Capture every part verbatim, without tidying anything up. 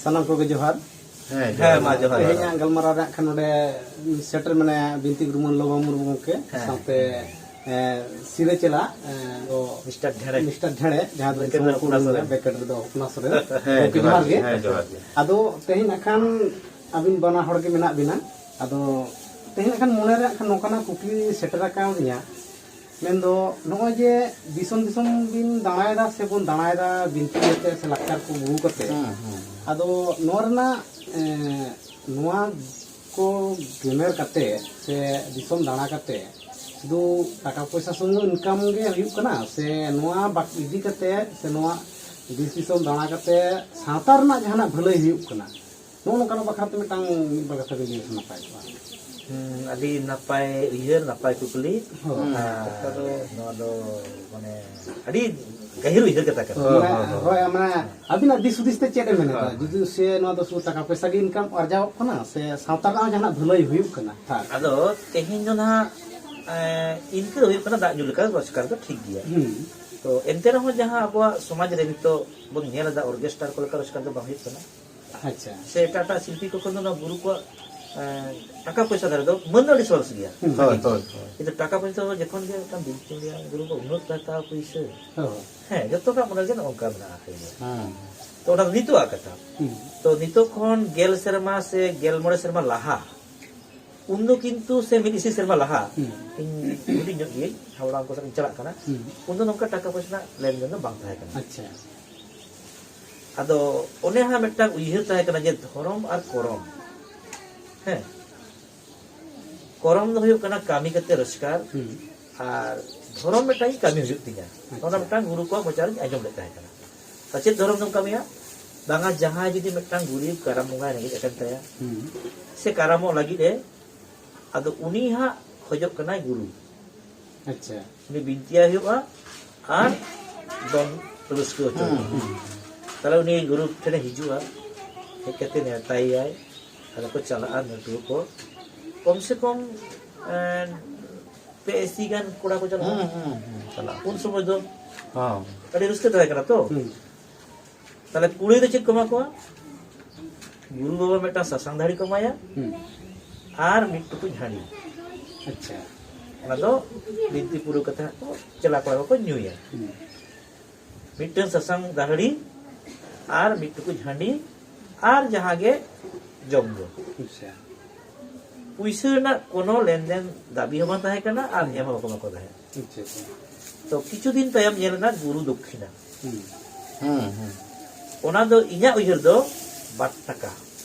ᱥᱟᱱᱟᱢ ᱠᱚᱜᱮ ᱡᱚᱦᱟᱨ᱾ ᱦᱮᱸ, ᱦᱮᱸ, ᱡᱚᱦᱟᱨ ᱢᱟ ᱜᱮ᱾ ᱡᱚᱦᱟᱨ, ᱡᱚᱦᱟᱨ᱾ ᱛᱮᱦᱮᱧᱟᱜ ᱜᱟᱞᱢᱟᱨᱟᱣ ᱨᱮ ᱦᱟᱸᱜ ᱠᱷᱟᱱ ᱱᱚᱰᱮ ᱥᱮᱴᱮᱨ ᱢᱮᱱᱟᱭᱟ ᱵᱤᱱᱛᱤ ᱜᱩᱨᱩ ᱢᱟᱹᱱ ᱞᱚᱵᱟ ᱢᱩᱨᱢᱩ ᱜᱚᱢᱠᱮ, ᱦᱮᱸ᱾ ᱥᱟᱶᱛᱮ, ᱮ, ᱥᱤᱨᱟᱹ ᱪᱮᱞᱟ, ᱮ, ᱫᱚ ᱢᱤᱥᱴᱟᱨ ᱰᱷᱮᱬᱮ᱾ ᱢᱤᱥᱴᱟᱨ ᱰᱷᱮᱬᱮ, ᱡᱟᱦᱟᱸ ᱫᱚ ᱵᱮᱠᱮᱴ ᱫᱤᱥᱚᱢ ᱨᱮ ᱦᱚᱲ ᱠᱚ ᱚᱯᱱᱟ ᱥᱚᱨᱮᱱ᱾ ᱢᱮᱱᱟ, ᱵᱮᱠᱮᱴ ᱨᱮᱫᱚ ᱚᱯᱱᱟ ᱥᱚᱨᱮᱱ᱾ ᱦᱮᱸ, ᱜᱚᱢᱠᱮ, ᱡᱚᱦᱟᱨ ᱡᱚᱦᱟᱨ ᱜᱮ, ᱜᱮ᱾ ᱦᱮᱸ, ᱡᱚᱦᱟᱨ ᱜᱮ᱾ ᱟᱫᱚ ᱛᱮᱦᱮᱧ ᱦᱟᱸᱜ ᱠᱷᱟᱱ ᱟᱹᱵᱤᱱ ᱵᱟᱱᱟ ᱦᱚᱲ ᱜᱮ ᱢᱮᱱᱟᱜ ᱵᱤᱱᱟ᱾ ᱟᱫᱚ ᱛᱮᱦᱮᱧ ᱦᱟᱸᱜ ᱠᱷᱟᱱ ᱢᱚᱱᱮ ᱨᱮ ᱦᱟᱸᱜ ᱠᱷᱟᱱ ᱱᱚᱝᱠᱟᱱᱟᱜ ᱠᱩᱠᱞᱤ ᱥᱮᱴᱮᱨ ᱟᱠᱟᱣᱫᱤᱧᱟ, ᱢᱮᱱᱫᱚ ᱱᱚᱜᱼᱚᱭ ᱡᱮ ᱫᱤᱥᱚᱢ ᱫᱤᱥᱚᱢ ᱵᱤᱱ ᱫᱟᱬᱟᱭᱮᱫᱟ ᱥᱮ ᱵᱚᱱ ᱫᱟᱬᱟᱭᱮᱫᱟ ᱵᱤᱱᱛᱤ ᱠᱟᱛᱮ ᱥᱮ ᱞᱟᱠᱪᱟᱨ ᱠᱚ ᱟᱹᱜᱩ ᱠᱟᱛᱮ, ᱦᱩᱸ, ᱦᱩᱸ᱾ ᱟᱫᱚ ᱱᱚᱣᱟ ᱨᱮᱱᱟᱜ, ᱮᱸ, ᱱᱚᱣᱟ ᱠᱚ ᱜᱮᱢᱮᱨ ᱠᱟᱛᱮ ᱥᱮ ᱫᱤᱥᱚᱢ ᱫᱟᱬᱟ ᱠᱟᱛᱮ ᱥᱩᱫᱷᱩ ᱴᱟᱠᱟ ᱯᱚᱭᱥᱟ ᱥᱩᱢᱩᱝ ᱤᱱᱠᱟᱢ ᱜᱮ ᱦᱩᱭᱩᱜ ᱠᱟᱱᱟ, ᱥᱮ ᱱᱚᱣᱟ ᱵᱟᱠ-, ᱤᱫᱤ ᱠᱟᱛᱮ ᱥᱮ ᱱᱚᱣᱟ ᱫᱤᱥ ᱫᱤᱥᱚᱢ ᱫᱟᱬᱟ ᱠᱟᱛᱮ ᱥᱟᱶᱛᱟ ᱨᱮᱱᱟᱜ ᱡᱟᱦᱟᱱᱟᱜ ᱵᱷᱟᱹᱞᱟᱹᱭ ᱦᱩᱭᱩᱜ ᱠᱟᱱᱟ? ᱱᱚᱜᱼᱚ ᱱᱚᱝᱠᱟᱱᱟᱜ ᱵᱟᱠᱷᱨᱟ ᱛᱮ ᱢᱤᱫᱴᱟᱝ ᱢᱤᱫ ᱵᱟᱨ ᱠᱟᱛᱷᱟ ᱵᱤᱱ ᱞᱟᱹᱭ ᱞᱮᱠᱷᱟᱱ ᱱᱟᱯᱟᱭ ᱠᱚᱜᱼᱟ᱾ ᱦᱩᱸ, ᱟᱹᱰᱤ ᱱᱟᱯᱟᱭ ᱩᱭᱦᱟᱹᱨ, ᱱᱟᱯᱟᱭ ᱠᱩᱠᱞᱤ᱾ ᱦᱳᱭ᱾ ᱟᱨ ᱠᱟᱛᱷᱟ ᱫᱚ ᱱᱚᱣᱟ ᱫᱚ ᱢᱟᱱᱮ ᱟᱹᱰᱤ ᱜᱟᱹᱦᱤᱨ ᱩᱭᱦᱟᱹᱨ ᱠᱟᱛᱷᱟ ᱠᱟᱱᱟ᱾ ᱦᱳᱭ, ᱢᱟᱱᱮ, ᱦᱳᱭ, ᱦᱳᱭ᱾ ᱦᱳᱭ, ᱢᱟᱱᱮ ᱟᱹᱵᱤᱱᱟᱜ ᱫᱤᱥ ᱦᱩᱫᱤᱥ ᱛᱮ ᱪᱮᱫ ᱮ ᱢᱮᱱᱮᱫᱟ? ᱦᱳᱭ᱾ ᱡᱩᱫᱤ ᱥᱮ ᱱᱚᱣᱟ ᱫᱚ ᱥᱩᱫᱷᱩ ᱴᱟᱠᱟ ᱯᱚᱭᱥᱟ ᱜᱮ ᱤᱱᱠᱟᱢ ᱟᱨᱡᱟᱣᱚᱜ ᱠᱟᱱᱟ ᱥᱮ ᱥᱟᱶᱛᱟ ᱨᱮᱱᱟᱜ ᱦᱚᱸ ᱡᱟᱦᱟᱱᱟᱜ ᱵᱷᱟᱹᱞᱟᱹᱭ ᱦᱩᱭᱩᱜ ᱠᱟᱱᱟ? ᱦᱮᱸ᱾ ᱟᱫᱚ ᱛᱮᱦᱮᱧ ᱫᱚ ᱱᱟᱦᱟᱜ, ᱮᱸ, ᱤᱱᱠᱟᱹ ᱦᱩᱭᱩᱜ ᱠᱟᱱᱟ, ᱫᱟᱜ ᱧᱩ ᱞᱮᱠᱟ ᱨᱳᱡᱽᱜᱟᱨ ᱫᱚ ᱴᱷᱤᱠ ᱜᱮᱭᱟ᱾ ᱦᱩᱸ᱾ ᱛᱚ ᱮᱱᱛᱮ ᱨᱮᱦᱚᱸ ᱡᱟᱦᱟᱸ ᱟᱵᱚᱣᱟᱜ ᱥᱚᱢᱟᱡᱽ ᱨᱮ ᱱᱤᱛᱚᱜ ᱵᱚᱱ ᱧᱮᱞ ᱮᱫᱟ, ᱚᱨᱜᱮᱥᱴᱟᱨ ᱠᱚ ᱞᱮᱠᱟ ᱨᱳᱡᱽᱜᱟᱨ ᱫᱚ ᱵᱟᱝ ᱦᱩᱭᱩᱜ ᱠᱟᱱᱟ᱾ ᱟᱪᱪᱷᱟ᱾ ᱥᱮ ᱮᱴᱟᱜ ᱮᱴᱟᱜ ᱥᱤᱞᱯᱤ ᱠᱚ ᱠᱷᱚᱱ ᱫᱚ ᱱᱚᱣᱟ ᱜᱩᱨᱩ ᱠᱚᱣᱟᱜ, ᱮᱸ, ᱴᱟᱠᱟ ᱯᱚᱭᱥᱟ ᱫᱷᱟᱨᱮ ᱫᱚ ᱢᱟᱹᱱ ᱫᱚ ᱟᱹᱰᱤ ᱥᱚᱨᱚᱥ ᱜᱮᱭᱟ᱾ ᱦᱩᱸ᱾ ᱦᱳᱭ, ᱦᱳᱭ, ᱦᱳᱭ᱾ ᱠᱤᱱᱛᱩ ᱴᱟᱠᱟ ᱯᱚᱭᱥᱟ ᱫᱚ ᱡᱚᱠᱷᱚᱱ ᱜᱮ ᱢᱤᱫᱴᱟᱝ ᱵᱤᱱᱛᱤ ᱞᱟᱹᱭᱟ, ᱜᱩᱨᱩ ᱠᱚ ᱩᱱᱟᱹᱜ ᱴᱟᱠᱟ ᱯᱩᱭᱥᱟᱹ᱾ ᱦᱳᱭ᱾ ᱦᱮᱸ, ᱡᱚᱛᱚ ᱦᱚᱲᱟᱜ ᱢᱚᱱᱮ ᱨᱮᱜᱮ ᱱᱚᱜᱼᱚ ᱱᱚᱝᱠᱟ ᱢᱮᱱᱟᱜᱼᱟ᱾ ᱦᱩᱸ᱾ ᱛᱚ ᱚᱱᱟ ᱫᱚ ᱱᱤᱛᱚᱜᱟᱜ ᱠᱟᱛᱷᱟ᱾ ᱦᱩᱸ᱾ ᱛᱚ ᱱᱤᱛᱚᱜ ᱠᱷᱚᱱ ᱜᱮᱞ ᱥᱮᱨᱢᱟ ᱥᱮ ᱜᱮᱞ ᱢᱚᱬᱮ ᱥᱮᱨᱢᱟ ᱞᱟᱦᱟ, ᱩᱱᱫᱚ ᱠᱤᱱᱛᱩ ᱥᱮ ᱢᱤᱫ ᱤᱥᱤ ᱥᱮᱨᱢᱟ ᱞᱟᱦᱟ, ᱦᱩᱸ᱾ ᱤᱧ ᱦᱩᱰᱤᱧ ᱧᱚᱜ ᱜᱤᱭᱟᱹᱧ, ᱦᱟᱣᱲᱟ ᱩᱱᱠᱩ ᱥᱟᱞᱟᱜ ᱤᱧ ᱪᱟᱞᱟᱜ ᱠᱟᱱᱟ᱾ ᱦᱩᱸ᱾ ᱩᱱᱫᱚ ᱱᱚᱝᱠᱟ ᱴᱟᱠᱟ ᱯᱚᱭᱥᱟ ᱨᱮᱱᱟᱜ ᱞᱮᱱᱫᱮᱱ ᱫᱚ ᱵᱟᱝ ᱛᱟᱦᱮᱸ ᱠᱟᱱᱟ᱾ ᱟᱪᱪᱷᱟ᱾ ᱟᱫᱚ ᱚᱱᱮ ᱦᱟᱸᱜ ᱢᱤᱫᱴᱟᱝ ᱩᱭᱦᱟᱹᱨ ᱛᱟᱦᱮᱸ ᱠᱟᱱᱟ ᱡᱮ ᱫᱷᱚᱨᱚᱢ ᱟᱨ ᱠᱚᱨᱚᱢ, ᱦᱮᱸ, ᱠᱚᱨᱚᱢ ᱫᱚ ᱦᱩᱭᱩᱜ ᱠᱟᱱᱟ ᱠᱟᱹᱢᱤ ᱠᱟᱛᱮ ᱨᱳᱡᱽᱜᱟᱨ, ᱦᱩᱸ᱾ ᱟᱨ ᱫᱷᱚᱨᱚᱢ ᱢᱤᱫᱴᱟᱝ ᱜᱮ ᱠᱟᱹᱢᱤ ᱦᱩᱭᱩᱜ ᱛᱤᱧᱟ᱾ ᱟᱪᱪᱷᱟ᱾ ᱚᱱᱟ ᱢᱤᱫᱴᱟᱝ ᱜᱩᱨᱩ ᱠᱚᱣᱟᱜ ᱢᱚᱪᱟ ᱨᱤᱧ ᱟᱸᱡᱚᱢ ᱞᱮᱫ ᱛᱟᱦᱮᱸ ᱠᱟᱱᱟ᱾ ᱟᱨ ᱪᱮᱫ ᱫᱷᱚᱨᱚᱢ ᱫᱚᱢ ᱠᱟᱹᱢᱤᱭᱟ? ᱵᱟᱝᱟ, ᱡᱟᱦᱟᱸᱭ ᱡᱩᱫᱤ ᱢᱤᱫᱴᱟᱝ ᱜᱩᱨᱤᱵ ᱠᱟᱨᱟᱢ ᱵᱚᱸᱜᱟᱭ ᱨᱮᱸᱜᱮᱡ ᱟᱠᱟᱱ ᱛᱟᱭᱟ, ᱦᱩᱸ᱾ ᱥᱮ ᱠᱟᱨᱟᱢᱚᱜ ᱞᱟᱹᱜᱤᱫ ᱮ, ᱟᱫᱚ ᱩᱱᱤ ᱦᱟᱸᱜ ᱠᱷᱚᱡᱚᱜ ᱠᱟᱱᱟᱭ ᱜᱩᱨᱩ᱾ ᱟᱪᱪᱷᱟ᱾ ᱩᱱᱤ ᱵᱤᱱᱛᱤᱭᱟᱭ ᱦᱩᱭᱩᱜᱼᱟ ᱟᱨ ᱫᱚᱱ ᱨᱟᱹᱥᱠᱟᱹ ᱦᱚᱪᱚ ᱦᱩᱸ, ᱠᱚᱣᱟ᱾ ᱦᱩᱸ᱾ ᱛᱟᱦᱞᱮ ᱩᱱᱤ ᱜᱩᱨᱩ ᱴᱷᱮᱱᱮ ᱦᱤᱡᱩᱜᱼᱟ, ᱦᱮᱡ ᱠᱟᱛᱮ ᱱᱮᱣᱛᱟᱭᱮᱭᱟᱭ, ᱟᱫᱚ ᱠᱚ ᱪᱟᱞᱟᱜᱼᱟ ᱱᱟᱹᱴᱩᱣᱟᱹ ᱠᱚ᱾ ᱠᱚᱢ ᱥᱮ ᱠᱚᱢ, ᱮᱸ, ᱯᱮ ᱤᱥᱤ ᱜᱟᱱ ᱠᱚᱲᱟ ᱠᱚ ᱪᱟᱞᱟᱜᱼᱟ᱾ ᱦᱩᱸ, ᱦᱩᱸ, ᱦᱩᱸ, ᱪᱟᱞᱟᱜᱼᱟ᱾ ᱩᱱ ᱥᱚᱢᱚᱭ ᱫᱚ ᱦᱚᱸ᱾ ᱟᱹᱰᱤ ᱨᱟᱹᱥᱠᱟᱹ ᱛᱟᱦᱮᱸ ᱠᱟᱱᱟ ᱛᱚ᱾ ᱦᱩᱸ᱾ ᱛᱟᱦᱞᱮ ᱠᱩᱲᱟᱹᱭ ᱫᱚ ᱪᱮᱫ ᱠᱚ ᱮᱢᱟ ᱠᱚᱣᱟ? ᱜᱩᱨᱩ ᱵᱟᱵᱟ ᱢᱤᱫᱴᱟᱝ ᱥᱟᱥᱟᱝ ᱫᱟᱲᱤ ᱠᱚ ᱮᱢᱟᱭᱟ, ᱦᱩᱸ᱾ ᱟᱨ ᱢᱤᱫ ᱴᱩᱠᱩᱡ ᱦᱟᱺᱰᱤ᱾ ᱟᱪᱪᱷᱟ᱾ ᱚᱱᱟ ᱫᱚ ᱵᱤᱱᱛᱤ ᱯᱩᱨᱟᱹᱣ ᱠᱟᱛᱮ ᱦᱟᱸᱜ ᱠᱚ ᱪᱮᱞᱟ ᱠᱚᱲᱟ ᱠᱚᱠᱚ ᱧᱩᱭᱟ᱾ ᱦᱩᱸ᱾ ᱢᱤᱫᱴᱟᱝ ᱥᱟᱥᱟᱝ ᱫᱟᱦᱲᱤ ᱟᱨ ᱢᱤᱫ ᱴᱩᱠᱩᱡ ᱦᱟᱺᱰᱤ ᱟᱨ ᱡᱟᱦᱟᱸ ᱜᱮ ᱡᱚᱢ ᱧᱩ᱾ ᱟᱪᱪᱷᱟ᱾ ᱯᱩᱭᱥᱟᱹ ᱨᱮᱱᱟᱜ ᱠᱳᱱᱳ ᱞᱮᱱᱫᱮᱱ ᱫᱟᱹᱵᱤ ᱦᱚᱸ ᱵᱟᱝ ᱛᱟᱦᱮᱸ ᱠᱟᱱᱟ ᱟᱨ ᱮᱢ ᱦᱚᱸ ᱵᱟᱠᱚ ᱮᱢᱟ ᱠᱚ ᱛᱟᱦᱮᱸᱫ᱾ ᱟᱪᱪᱷᱟ, ᱟᱪᱪᱷᱟ᱾ ᱛᱚ ᱠᱤᱪᱷᱩ ᱫᱤᱱ ᱛᱟᱭᱚᱢ ᱧᱮᱞ ᱮᱱᱟ ᱜᱩᱨᱩ ᱫᱚᱠᱠᱷᱤᱱᱟ᱾ ᱦᱩᱸ᱾ ᱦᱩᱸ, ᱦᱩᱸ᱾ ᱚᱱᱟ ᱫᱚ ᱤᱧᱟᱹᱜ ᱩᱭᱦᱟᱹᱨ ᱫᱚ ᱵᱟᱴ ᱴᱟᱠᱟ᱾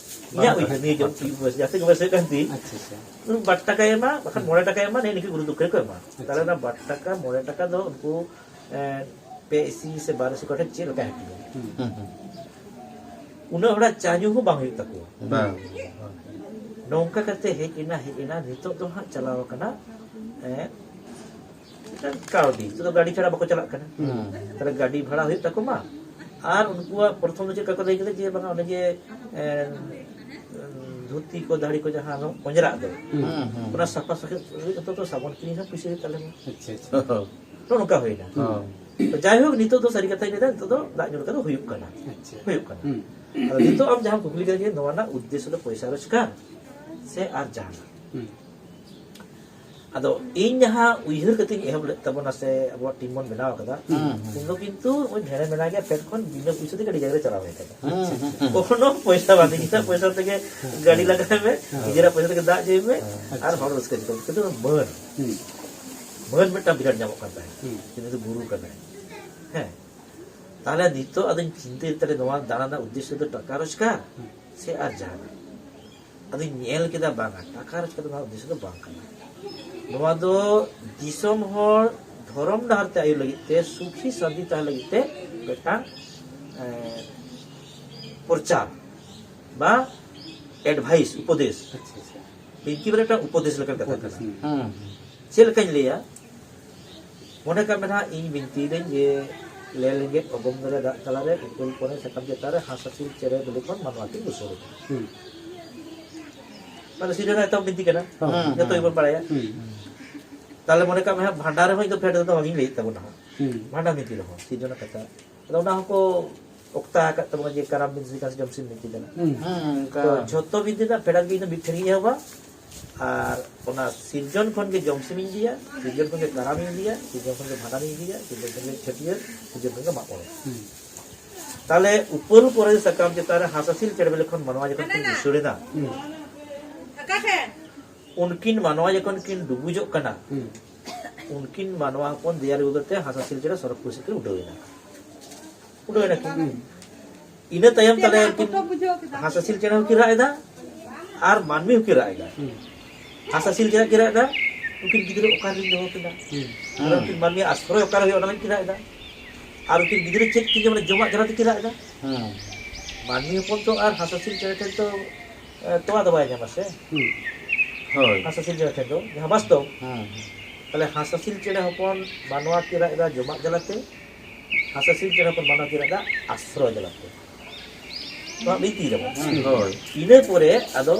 ᱤᱧᱟᱹᱜ ᱵᱟᱴ ᱩᱭᱦᱟᱹᱨ, ᱴᱟᱠᱟ᱾ ᱱᱤᱭᱟᱹ ᱡᱚ-, ᱡᱟᱹᱥᱛᱤ ᱜᱮ ᱵᱚᱭᱮᱥ ᱦᱩᱭᱩᱜ ᱠᱟᱱ ᱛᱤᱧ᱾ ᱟᱪᱪᱷᱟ, ᱟᱪᱪᱷᱟ᱾ ᱩᱱᱠᱩ ᱵᱟᱴ ᱴᱟᱠᱟᱭ ᱮᱢᱟ, ᱵᱟᱠᱷᱟᱱ ᱦᱩᱸ᱾ ᱢᱚᱬᱮ ᱴᱟᱠᱟᱭ ᱮᱢᱟ, ᱱᱤᱭᱟᱹ ᱱᱤᱠᱟᱹ ᱜᱩᱨᱩ ᱫᱚᱠᱠᱷᱤᱱᱟ ᱠᱚ ᱮᱢᱟ᱾ ᱟᱪᱪᱷᱟ᱾ ᱛᱟᱦᱞᱮ ᱚᱱᱟ ᱵᱟᱴ ᱴᱟᱠᱟ, ᱢᱚᱬᱮ ᱴᱟᱠᱟ ᱫᱚ ᱩᱱᱠᱩ, ᱮ, ᱯᱮ ᱤᱥᱤ ᱥᱮ ᱵᱟᱨ ᱤᱥᱤ ᱠᱚᱴᱷᱮᱱ ᱪᱮᱫ ᱞᱮᱠᱟᱭ ᱦᱟᱹᱴᱤᱧᱟ? ᱦᱩᱸ᱾ ᱦᱩᱸ, ᱦᱩᱸ᱾ ᱩᱱᱟᱹᱜ ᱦᱚᱲᱟᱜ ᱪᱟ ᱧᱩ ᱦᱚᱸ ᱵᱟᱝ ᱦᱩᱭᱩᱜ ᱛᱟᱠᱚᱣᱟ᱾ ᱵᱟᱝ᱾ ᱱᱚᱝᱠᱟ ᱠᱟᱛᱮ ᱦᱮᱡ ᱮᱱᱟ, ᱦᱮᱡ ᱮᱱᱟ, ᱱᱤᱛᱚᱜ ᱫᱚ ᱦᱟᱸᱜ ᱪᱟᱞᱟᱣ ᱟᱠᱟᱱᱟ, ᱮ, ᱢᱤᱫᱴᱟᱝ ᱠᱟᱹᱣᱰᱤ, ᱱᱤᱛᱚᱜ ᱫᱚ ᱜᱟᱹᱰᱤ ᱪᱷᱟᱲᱟ ᱵᱟᱠᱚ ᱪᱟᱞᱟᱜ ᱠᱟᱱᱟ᱾ ᱦᱩᱸ᱾ ᱛᱟᱦᱞᱮ ᱜᱟᱹᱰᱤ ᱵᱷᱟᱲᱟ ᱦᱩᱭᱩᱜ ᱛᱟᱠᱚ ᱢᱟ, ᱟᱨ ᱩᱱᱠᱩᱣᱟᱜ ᱯᱨᱚᱛᱷᱚᱢ ᱫᱚ ᱪᱮᱫ ᱞᱮᱠᱟ ᱠᱚ ᱞᱟᱹᱭ ᱠᱮᱫᱟ ᱡᱮ, ᱵᱟᱝᱟ, ᱚᱱᱮ ᱡᱮ, ᱮ, ᱫᱷᱩᱛᱤ ᱠᱚ, ᱫᱟᱹᱦᱲᱤ ᱠᱚ, ᱡᱟᱦᱟᱸ ᱚᱸᱡᱽᱨᱟᱜ ᱫᱚ, ᱦᱩᱸ, ᱦᱩᱸ᱾ ᱚᱱᱟ ᱥᱟᱯᱷᱟ ᱥᱟᱹᱯᱷᱤ ᱞᱟᱹᱜᱤᱫ ᱚᱱᱛᱚᱛᱚ ᱥᱟᱵᱚᱱ ᱠᱤᱨᱤᱧ ᱨᱮᱦᱚᱸ ᱯᱩᱭᱥᱟᱹ ᱦᱩᱭᱩᱜ ᱛᱟᱞᱮ ᱢᱟ᱾ ᱟᱪᱪᱷᱟ, ᱟᱪᱪᱷᱟ᱾ ᱱᱚᱜᱼᱚ ᱱᱚᱝᱠᱟ ᱦᱩᱭᱱᱟ᱾ ᱦᱩᱸ᱾ ᱛᱚ, ᱡᱟᱭ ᱦᱳᱠ, ᱱᱤᱛᱚᱜ ᱫᱚ ᱥᱟᱹᱨᱤ ᱠᱟᱛᱷᱟᱧ ᱞᱟᱹᱭᱫᱟ, ᱱᱤᱛᱚᱜ ᱫᱚ ᱫᱟᱜ ᱧᱩ ᱞᱮᱠᱟ ᱫᱚ ᱦᱩᱭᱩᱜ ᱠᱟᱱᱟ᱾ ᱟᱪᱪᱷᱟ᱾ ᱦᱩᱭᱩᱜ ᱠᱟᱱᱟ᱾ ᱦᱩᱸ᱾ ᱟᱫᱚ ᱱᱤᱛᱚᱜ ᱟᱢ ᱡᱟᱦᱟᱸᱢ ᱠᱩᱠᱞᱤ ᱠᱮᱫᱟ ᱡᱮ, ᱱᱚᱣᱟ ᱨᱮᱱᱟᱜ ᱩᱫᱽᱫᱮᱥᱥᱚ ᱫᱚ ᱯᱚᱭᱥᱟ ᱨᱳᱡᱽᱜᱟᱨ ᱥᱮ ᱟᱨ ᱡᱟᱦᱟᱱᱟᱜ? ᱦᱩᱸ᱾ ᱟᱫᱚ ᱤᱧ ᱡᱟᱦᱟᱸ ᱩᱭᱦᱟᱹᱨ ᱠᱟᱛᱮᱧ ᱮᱦᱚᱵ ᱞᱮᱫ ᱛᱟᱵᱚᱱᱟ ᱥᱮ ᱟᱵᱚᱣᱟᱜ ᱴᱤᱢ ᱵᱚᱱ ᱵᱮᱱᱟᱣ ᱟᱠᱟᱫᱟ, ᱦᱩᱸ, ᱦᱩᱸ᱾ ᱩᱱ ᱫᱚ ᱠᱤᱱᱛᱩ ᱳᱭ ᱰᱷᱮᱨᱮ ᱢᱮᱱᱟ ᱜᱮ ᱯᱷᱮᱰ ᱠᱷᱚᱱ ᱵᱤᱱᱟᱹ ᱯᱩᱭᱥᱟᱹ ᱛᱮᱜᱮ ᱟᱹᱰᱤ ᱡᱟᱭᱜᱟ ᱨᱮ ᱪᱟᱞᱟᱣ ᱦᱩᱭ ᱟᱠᱟᱱᱟ᱾ ᱦᱩᱸ, ᱦᱩᱸ, ᱦᱩᱸ᱾ ᱠᱳᱱᱳ ᱯᱚᱭᱥᱟ ᱵᱟᱝ, ᱱᱤᱡᱮᱨᱟᱜ ᱯᱚᱭᱥᱟ ᱛᱮᱜᱮ ᱦᱩᱸ᱾ ᱜᱟᱹᱰᱤ ᱞᱟᱜᱟᱭ ᱢᱮ, ᱦᱩᱸ᱾ ᱱᱤᱡᱮᱨᱟᱜ ᱯᱚᱭᱥᱟ ᱛᱮᱜᱮ ᱫᱟᱜ ᱧᱩᱭ ᱢᱮ, ᱦᱩᱸ᱾ ᱟᱨ ᱦᱚᱲ ᱨᱟᱹᱥᱠᱟᱹ ᱦᱚᱪᱚ ᱠᱚᱢ᱾ ᱠᱤᱱᱛᱩ ᱢᱟᱹᱱ, ᱦᱩᱸ᱾ ᱢᱟᱹᱱ ᱢᱤᱫᱴᱟᱝ ᱵᱤᱨᱟᱴ ᱧᱟᱢᱚᱜ ᱠᱟᱱ ᱛᱟᱦᱮᱸᱫ᱾ ᱦᱩᱸ᱾ ᱡᱮ ᱱᱩᱭ ᱫᱚ ᱜᱩᱨᱩ ᱠᱟᱱᱟᱭ᱾ ᱦᱮᱸ᱾ ᱛᱟᱦᱞᱮ ᱱᱤᱛᱚᱜ ᱟᱫᱚᱧ ᱪᱤᱱᱛᱟᱹᱭᱮᱫ, ᱛᱟᱦᱞᱮ ᱱᱚᱣᱟ ᱫᱟᱬᱟᱱ ᱨᱮᱱᱟᱜ ᱩᱫᱽᱫᱮᱥᱥᱚ ᱫᱚ ᱴᱟᱠᱟ ᱨᱳᱡᱽᱜᱟᱨ ᱦᱩᱸ᱾ ᱥᱮ ᱟᱨ ᱡᱟᱦᱟᱱᱟᱜ? ᱟᱫᱚᱧ ᱧᱮᱞ ᱠᱮᱫᱟ, ᱵᱟᱝᱟ, ᱴᱟᱠᱟ ᱨᱳᱡᱽᱜᱟᱨ ᱫᱚ ᱱᱚᱣᱟ ᱩᱫᱽᱫᱮᱥᱥᱚ ᱫᱚ ᱵᱟᱝ ᱠᱟᱱᱟ᱾ ᱱᱚᱣᱟ ᱫᱚ ᱫᱤᱥᱚᱢ ᱦᱚᱲ ᱫᱷᱚᱨᱚᱢ ᱰᱟᱦᱟᱨ ᱛᱮ ᱟᱹᱭᱩᱨ ᱞᱟᱹᱜᱤᱫ ᱛᱮ, ᱥᱩᱠᱷᱤ ᱥᱟᱱᱛᱤ ᱛᱟᱦᱮᱸ ᱞᱟᱹᱜᱤᱫ ᱛᱮ ᱢᱤᱫᱴᱟᱝ, ᱮ, ᱯᱨᱚᱪᱟᱨ ᱵᱟ ᱮᱰᱵᱷᱟᱭᱤᱥ, ᱩᱯᱚᱫᱮᱥ᱾ ᱟᱪᱪᱷᱟ, ᱟᱪᱪᱷᱟ᱾ ᱵᱤᱱᱛᱤ ᱵᱚᱞᱮ ᱢᱤᱫᱴᱟᱝ ᱩᱯᱚᱫᱮᱥ ᱞᱮᱠᱟᱱ ᱠᱟᱛᱷᱟ ᱩᱯᱚᱫᱮᱥ, ᱠᱟᱱᱟ᱾ ᱦᱩᱸ᱾ ᱦᱩᱸ᱾ ᱪᱮᱫ ᱞᱮᱠᱟᱧ ᱞᱟᱹᱭᱟ? ᱢᱚᱱᱮ ᱠᱟᱜ ᱢᱮ ᱱᱟᱦᱟᱜ, ᱤᱧ ᱵᱤᱱᱛᱤᱭᱮᱫᱟᱹᱧ ᱡᱮ, ᱞᱮ ᱞᱮᱸᱜᱮᱫ ᱚᱜᱚᱢ ᱫᱚᱨᱭᱟ ᱫᱟᱜ ᱛᱟᱞᱟᱨᱮ, ᱩᱯᱟᱹᱞ ᱯᱚᱨᱮ ᱥᱟᱠᱟᱢ ᱪᱮᱛᱟᱱ ᱨᱮ, ᱦᱟᱸᱥ ᱦᱟᱹᱥᱤᱞ ᱪᱮᱬᱮ ᱵᱤᱞᱤ ᱠᱷᱚᱱ ᱢᱟᱱᱣᱟ ᱠᱤᱱ ᱵᱩᱥᱟᱹᱲ ᱮᱱᱟ᱾ ᱦᱩᱸ᱾ ᱢᱟᱱᱮ ᱥᱤᱨᱡᱚᱱ ᱨᱮᱱᱟᱜ ᱮᱛᱚᱦᱚᱵ ᱵᱤᱱᱛᱤ ᱠᱟᱱᱟ᱾ ᱦᱩᱸ, ᱡᱚᱛᱚ ᱦᱩᱸ᱾ ᱜᱮᱵᱚᱱ ᱵᱟᱲᱟᱭᱟ᱾ ᱦᱩᱸ᱾ ᱛᱟᱦᱞᱮ ᱢᱚᱱᱮ ᱠᱟᱜ ᱢᱮ ᱦᱟᱸᱜ, ᱵᱷᱟᱸᱰᱟᱱ ᱨᱮᱦᱚᱸ ᱤᱧ ᱫᱚ ᱯᱷᱮᱰ ᱨᱮᱫᱚ ᱵᱟᱝᱤᱧ ᱞᱟᱹᱭᱮᱫ ᱛᱟᱵᱚᱱᱟ ᱦᱟᱸᱜ᱾ ᱦᱩᱸ᱾ ᱵᱷᱟᱸᱰᱟᱱ ᱵᱤᱱᱛᱤ ᱨᱮᱦᱚᱸ ᱥᱤᱨᱡᱚᱱ ᱨᱮᱱᱟᱜ ᱠᱟᱛᱷᱟ᱾ ᱟᱫᱚ ᱚᱱᱟ ᱦᱚᱸᱠᱚ ᱚᱠᱛᱟ ᱟᱠᱟᱫ ᱛᱟᱵᱚᱱᱟ ᱡᱮ ᱠᱟᱨᱟᱢ ᱵᱤᱱᱛᱤ ᱠᱟᱱᱟ ᱥᱮ ᱡᱚᱢᱥᱤᱢ ᱵᱤᱱᱛᱤ ᱠᱟᱱᱟ᱾ ᱦᱮᱸ, ᱚᱱᱠᱟ᱾ ᱛᱚ ᱡᱷᱚᱛᱚ ᱵᱤᱱᱛᱤ ᱨᱮᱱᱟᱜ ᱯᱷᱮᱰᱟᱛ ᱜᱮ ᱤᱧ ᱫᱚ ᱢᱤᱫ ᱴᱷᱮᱱ ᱜᱤᱧ ᱮᱦᱚᱵᱟ᱾ ᱟᱨ ᱚᱱᱟ ᱥᱤᱨᱡᱚᱱ ᱠᱷᱚᱱ ᱜᱮ ᱡᱚᱢᱥᱤᱢᱤᱧ ᱤᱫᱤᱭᱟ, ᱥᱤᱨᱡᱚᱱ ᱠᱷᱚᱱ ᱜᱮ ᱠᱟᱨᱟᱢᱤᱧ ᱤᱫᱤᱭᱟ, ᱥᱤᱨᱡᱚᱱ ᱠᱷᱚᱱ ᱜᱮ ᱵᱷᱟᱸᱰᱟᱱᱤᱧ ᱤᱫᱤᱭᱟ, ᱥᱤᱨᱡᱚᱱ ᱠᱷᱚᱱ ᱜᱮ ᱪᱷᱟᱹᱴᱭᱟᱹᱨ, ᱥᱤᱨᱡᱚᱱ ᱠᱷᱚᱱ ᱜᱮ ᱢᱟᱜ ᱢᱚᱬᱮ᱾ ᱛᱟᱦᱞᱮ ᱩᱯᱟᱹᱞ ᱯᱚᱨᱮ ᱥᱟᱠᱟᱢ ᱪᱮᱛᱟᱱ ᱨᱮ ᱦᱟᱸᱥ ᱦᱟᱸᱥᱤᱞ ᱪᱮᱬᱮ ᱵᱮᱞᱮ ᱠᱷᱚᱱ ᱢᱟᱱᱣᱟ ᱡᱚᱠᱷᱚᱱ ᱠᱤᱱ ᱵᱩᱥᱟᱹᱲ ᱮᱱᱟ, ᱩᱱᱠᱤᱱ ᱢᱟᱱᱣᱟ ᱡᱚᱠᱷᱚᱱ ᱠᱤᱱ ᱰᱩᱵᱩᱡᱚᱜ ᱠᱟᱱᱟ, ᱩᱱᱠᱤᱱ ᱢᱟᱱᱣᱟ ᱦᱚᱯᱚᱱ ᱫᱮᱭᱟ ᱨᱮ ᱩᱫᱟᱹᱨ ᱛᱮ ᱦᱟᱸᱥ ᱦᱟᱸᱥᱤᱞ ᱪᱮᱬᱮ ᱥᱚᱨᱚᱜᱽ ᱯᱩᱨᱤ ᱥᱮᱫ ᱠᱤᱱ ᱩᱰᱟᱹᱣ ᱮᱱᱟ᱾ ᱩᱰᱟᱹᱣ ᱮᱱᱟ ᱠᱤᱱ᱾ ᱤᱱᱟᱹ ᱛᱟᱭᱚᱢ ᱛᱟᱦᱞᱮ ᱩᱱᱠᱤᱱ ᱦᱟᱸᱥ ᱦᱟᱸᱥᱤᱞ ᱪᱮᱬᱮ ᱦᱚᱸᱠᱤᱱ ᱨᱟᱜ ᱮᱫᱟ ᱟᱨ ᱢᱟᱹᱱᱢᱤ ᱦᱚᱸᱠᱤᱱ ᱨᱟᱜ ᱮᱫᱟ᱾ ᱦᱟᱸᱥ ᱦᱟᱸᱥᱤᱞ ᱪᱮᱬᱮ ᱠᱤᱱ ᱨᱟᱜ ᱮᱫᱟ, ᱩᱱᱠᱤᱱ ᱜᱤᱫᱽᱨᱟᱹ ᱚᱠᱟ ᱨᱮᱞᱤᱧ ᱫᱚᱦᱚ ᱠᱤᱱᱟ? ᱟᱨ ᱩᱱᱠᱤᱱ ᱢᱟᱹᱱᱢᱤ ᱟᱥᱨᱚᱭ ᱚᱠᱟᱨᱮ ᱦᱩᱭᱩᱜᱼᱟ, ᱚᱱᱟ ᱞᱟᱹᱜᱤᱫ ᱠᱤᱱ ᱨᱟᱜ ᱮᱫᱟ᱾ ᱟᱨ ᱩᱱᱠᱤᱱ ᱜᱤᱫᱽᱨᱟᱹ ᱪᱮᱫ ᱠᱤᱱ ᱡᱚᱢᱟ, ᱡᱚᱢᱟᱜ ᱡᱟᱞᱟ ᱛᱮᱠᱤᱱ ᱨᱟᱜ ᱮᱫᱟ᱾ ᱦᱮᱸ᱾ ᱢᱟᱹᱱᱢᱤ ᱦᱚᱯᱚᱱ ᱛᱚ ᱟᱨ ᱦᱟᱸᱥ ᱦᱟᱸᱥᱤᱞ ᱪᱮᱬᱮ ᱴᱷᱮᱱ ᱛᱚ, ᱮ, ᱛᱚᱣᱟ ᱫᱚ ᱵᱟᱭ ᱧᱟᱢᱟ ᱥᱮ᱾ ᱦᱳᱭ᱾ ᱦᱟᱸᱥ ᱦᱟᱸᱥᱤᱞ ᱪᱮᱬᱮ ᱴᱷᱮᱱ ᱫᱚ, ᱡᱟᱦᱟᱸ ᱵᱟᱥᱛᱚᱵ᱾ ᱦᱮᱸ᱾ ᱛᱟᱦᱞᱮ ᱦᱟᱸᱥ ᱦᱟᱸᱥᱤᱞ ᱪᱮᱬᱮ ᱦᱚᱯᱚᱱ ᱢᱟᱱᱣᱟ ᱠᱤᱱ ᱨᱟᱜ ᱮᱫᱟ ᱡᱚᱢᱟᱜ ᱡᱟᱞᱟᱛᱮ, ᱦᱟᱸᱥ ᱦᱟᱸᱥᱤᱞ ᱪᱮᱬᱮ ᱦᱚᱯᱚᱱ ᱢᱟᱱᱣᱟ ᱠᱤᱱ ᱨᱟᱜ ᱮᱫᱟ ᱟᱥᱨᱚᱭ ᱡᱟᱞᱟᱛᱮ᱾ ᱱᱚᱣᱟ ᱵᱤᱱᱛᱤ ᱫᱟᱵᱚᱱ᱾ ᱦᱳᱭ᱾ ᱤᱱᱟᱹ ᱯᱚᱨᱮ ᱟᱫᱚ,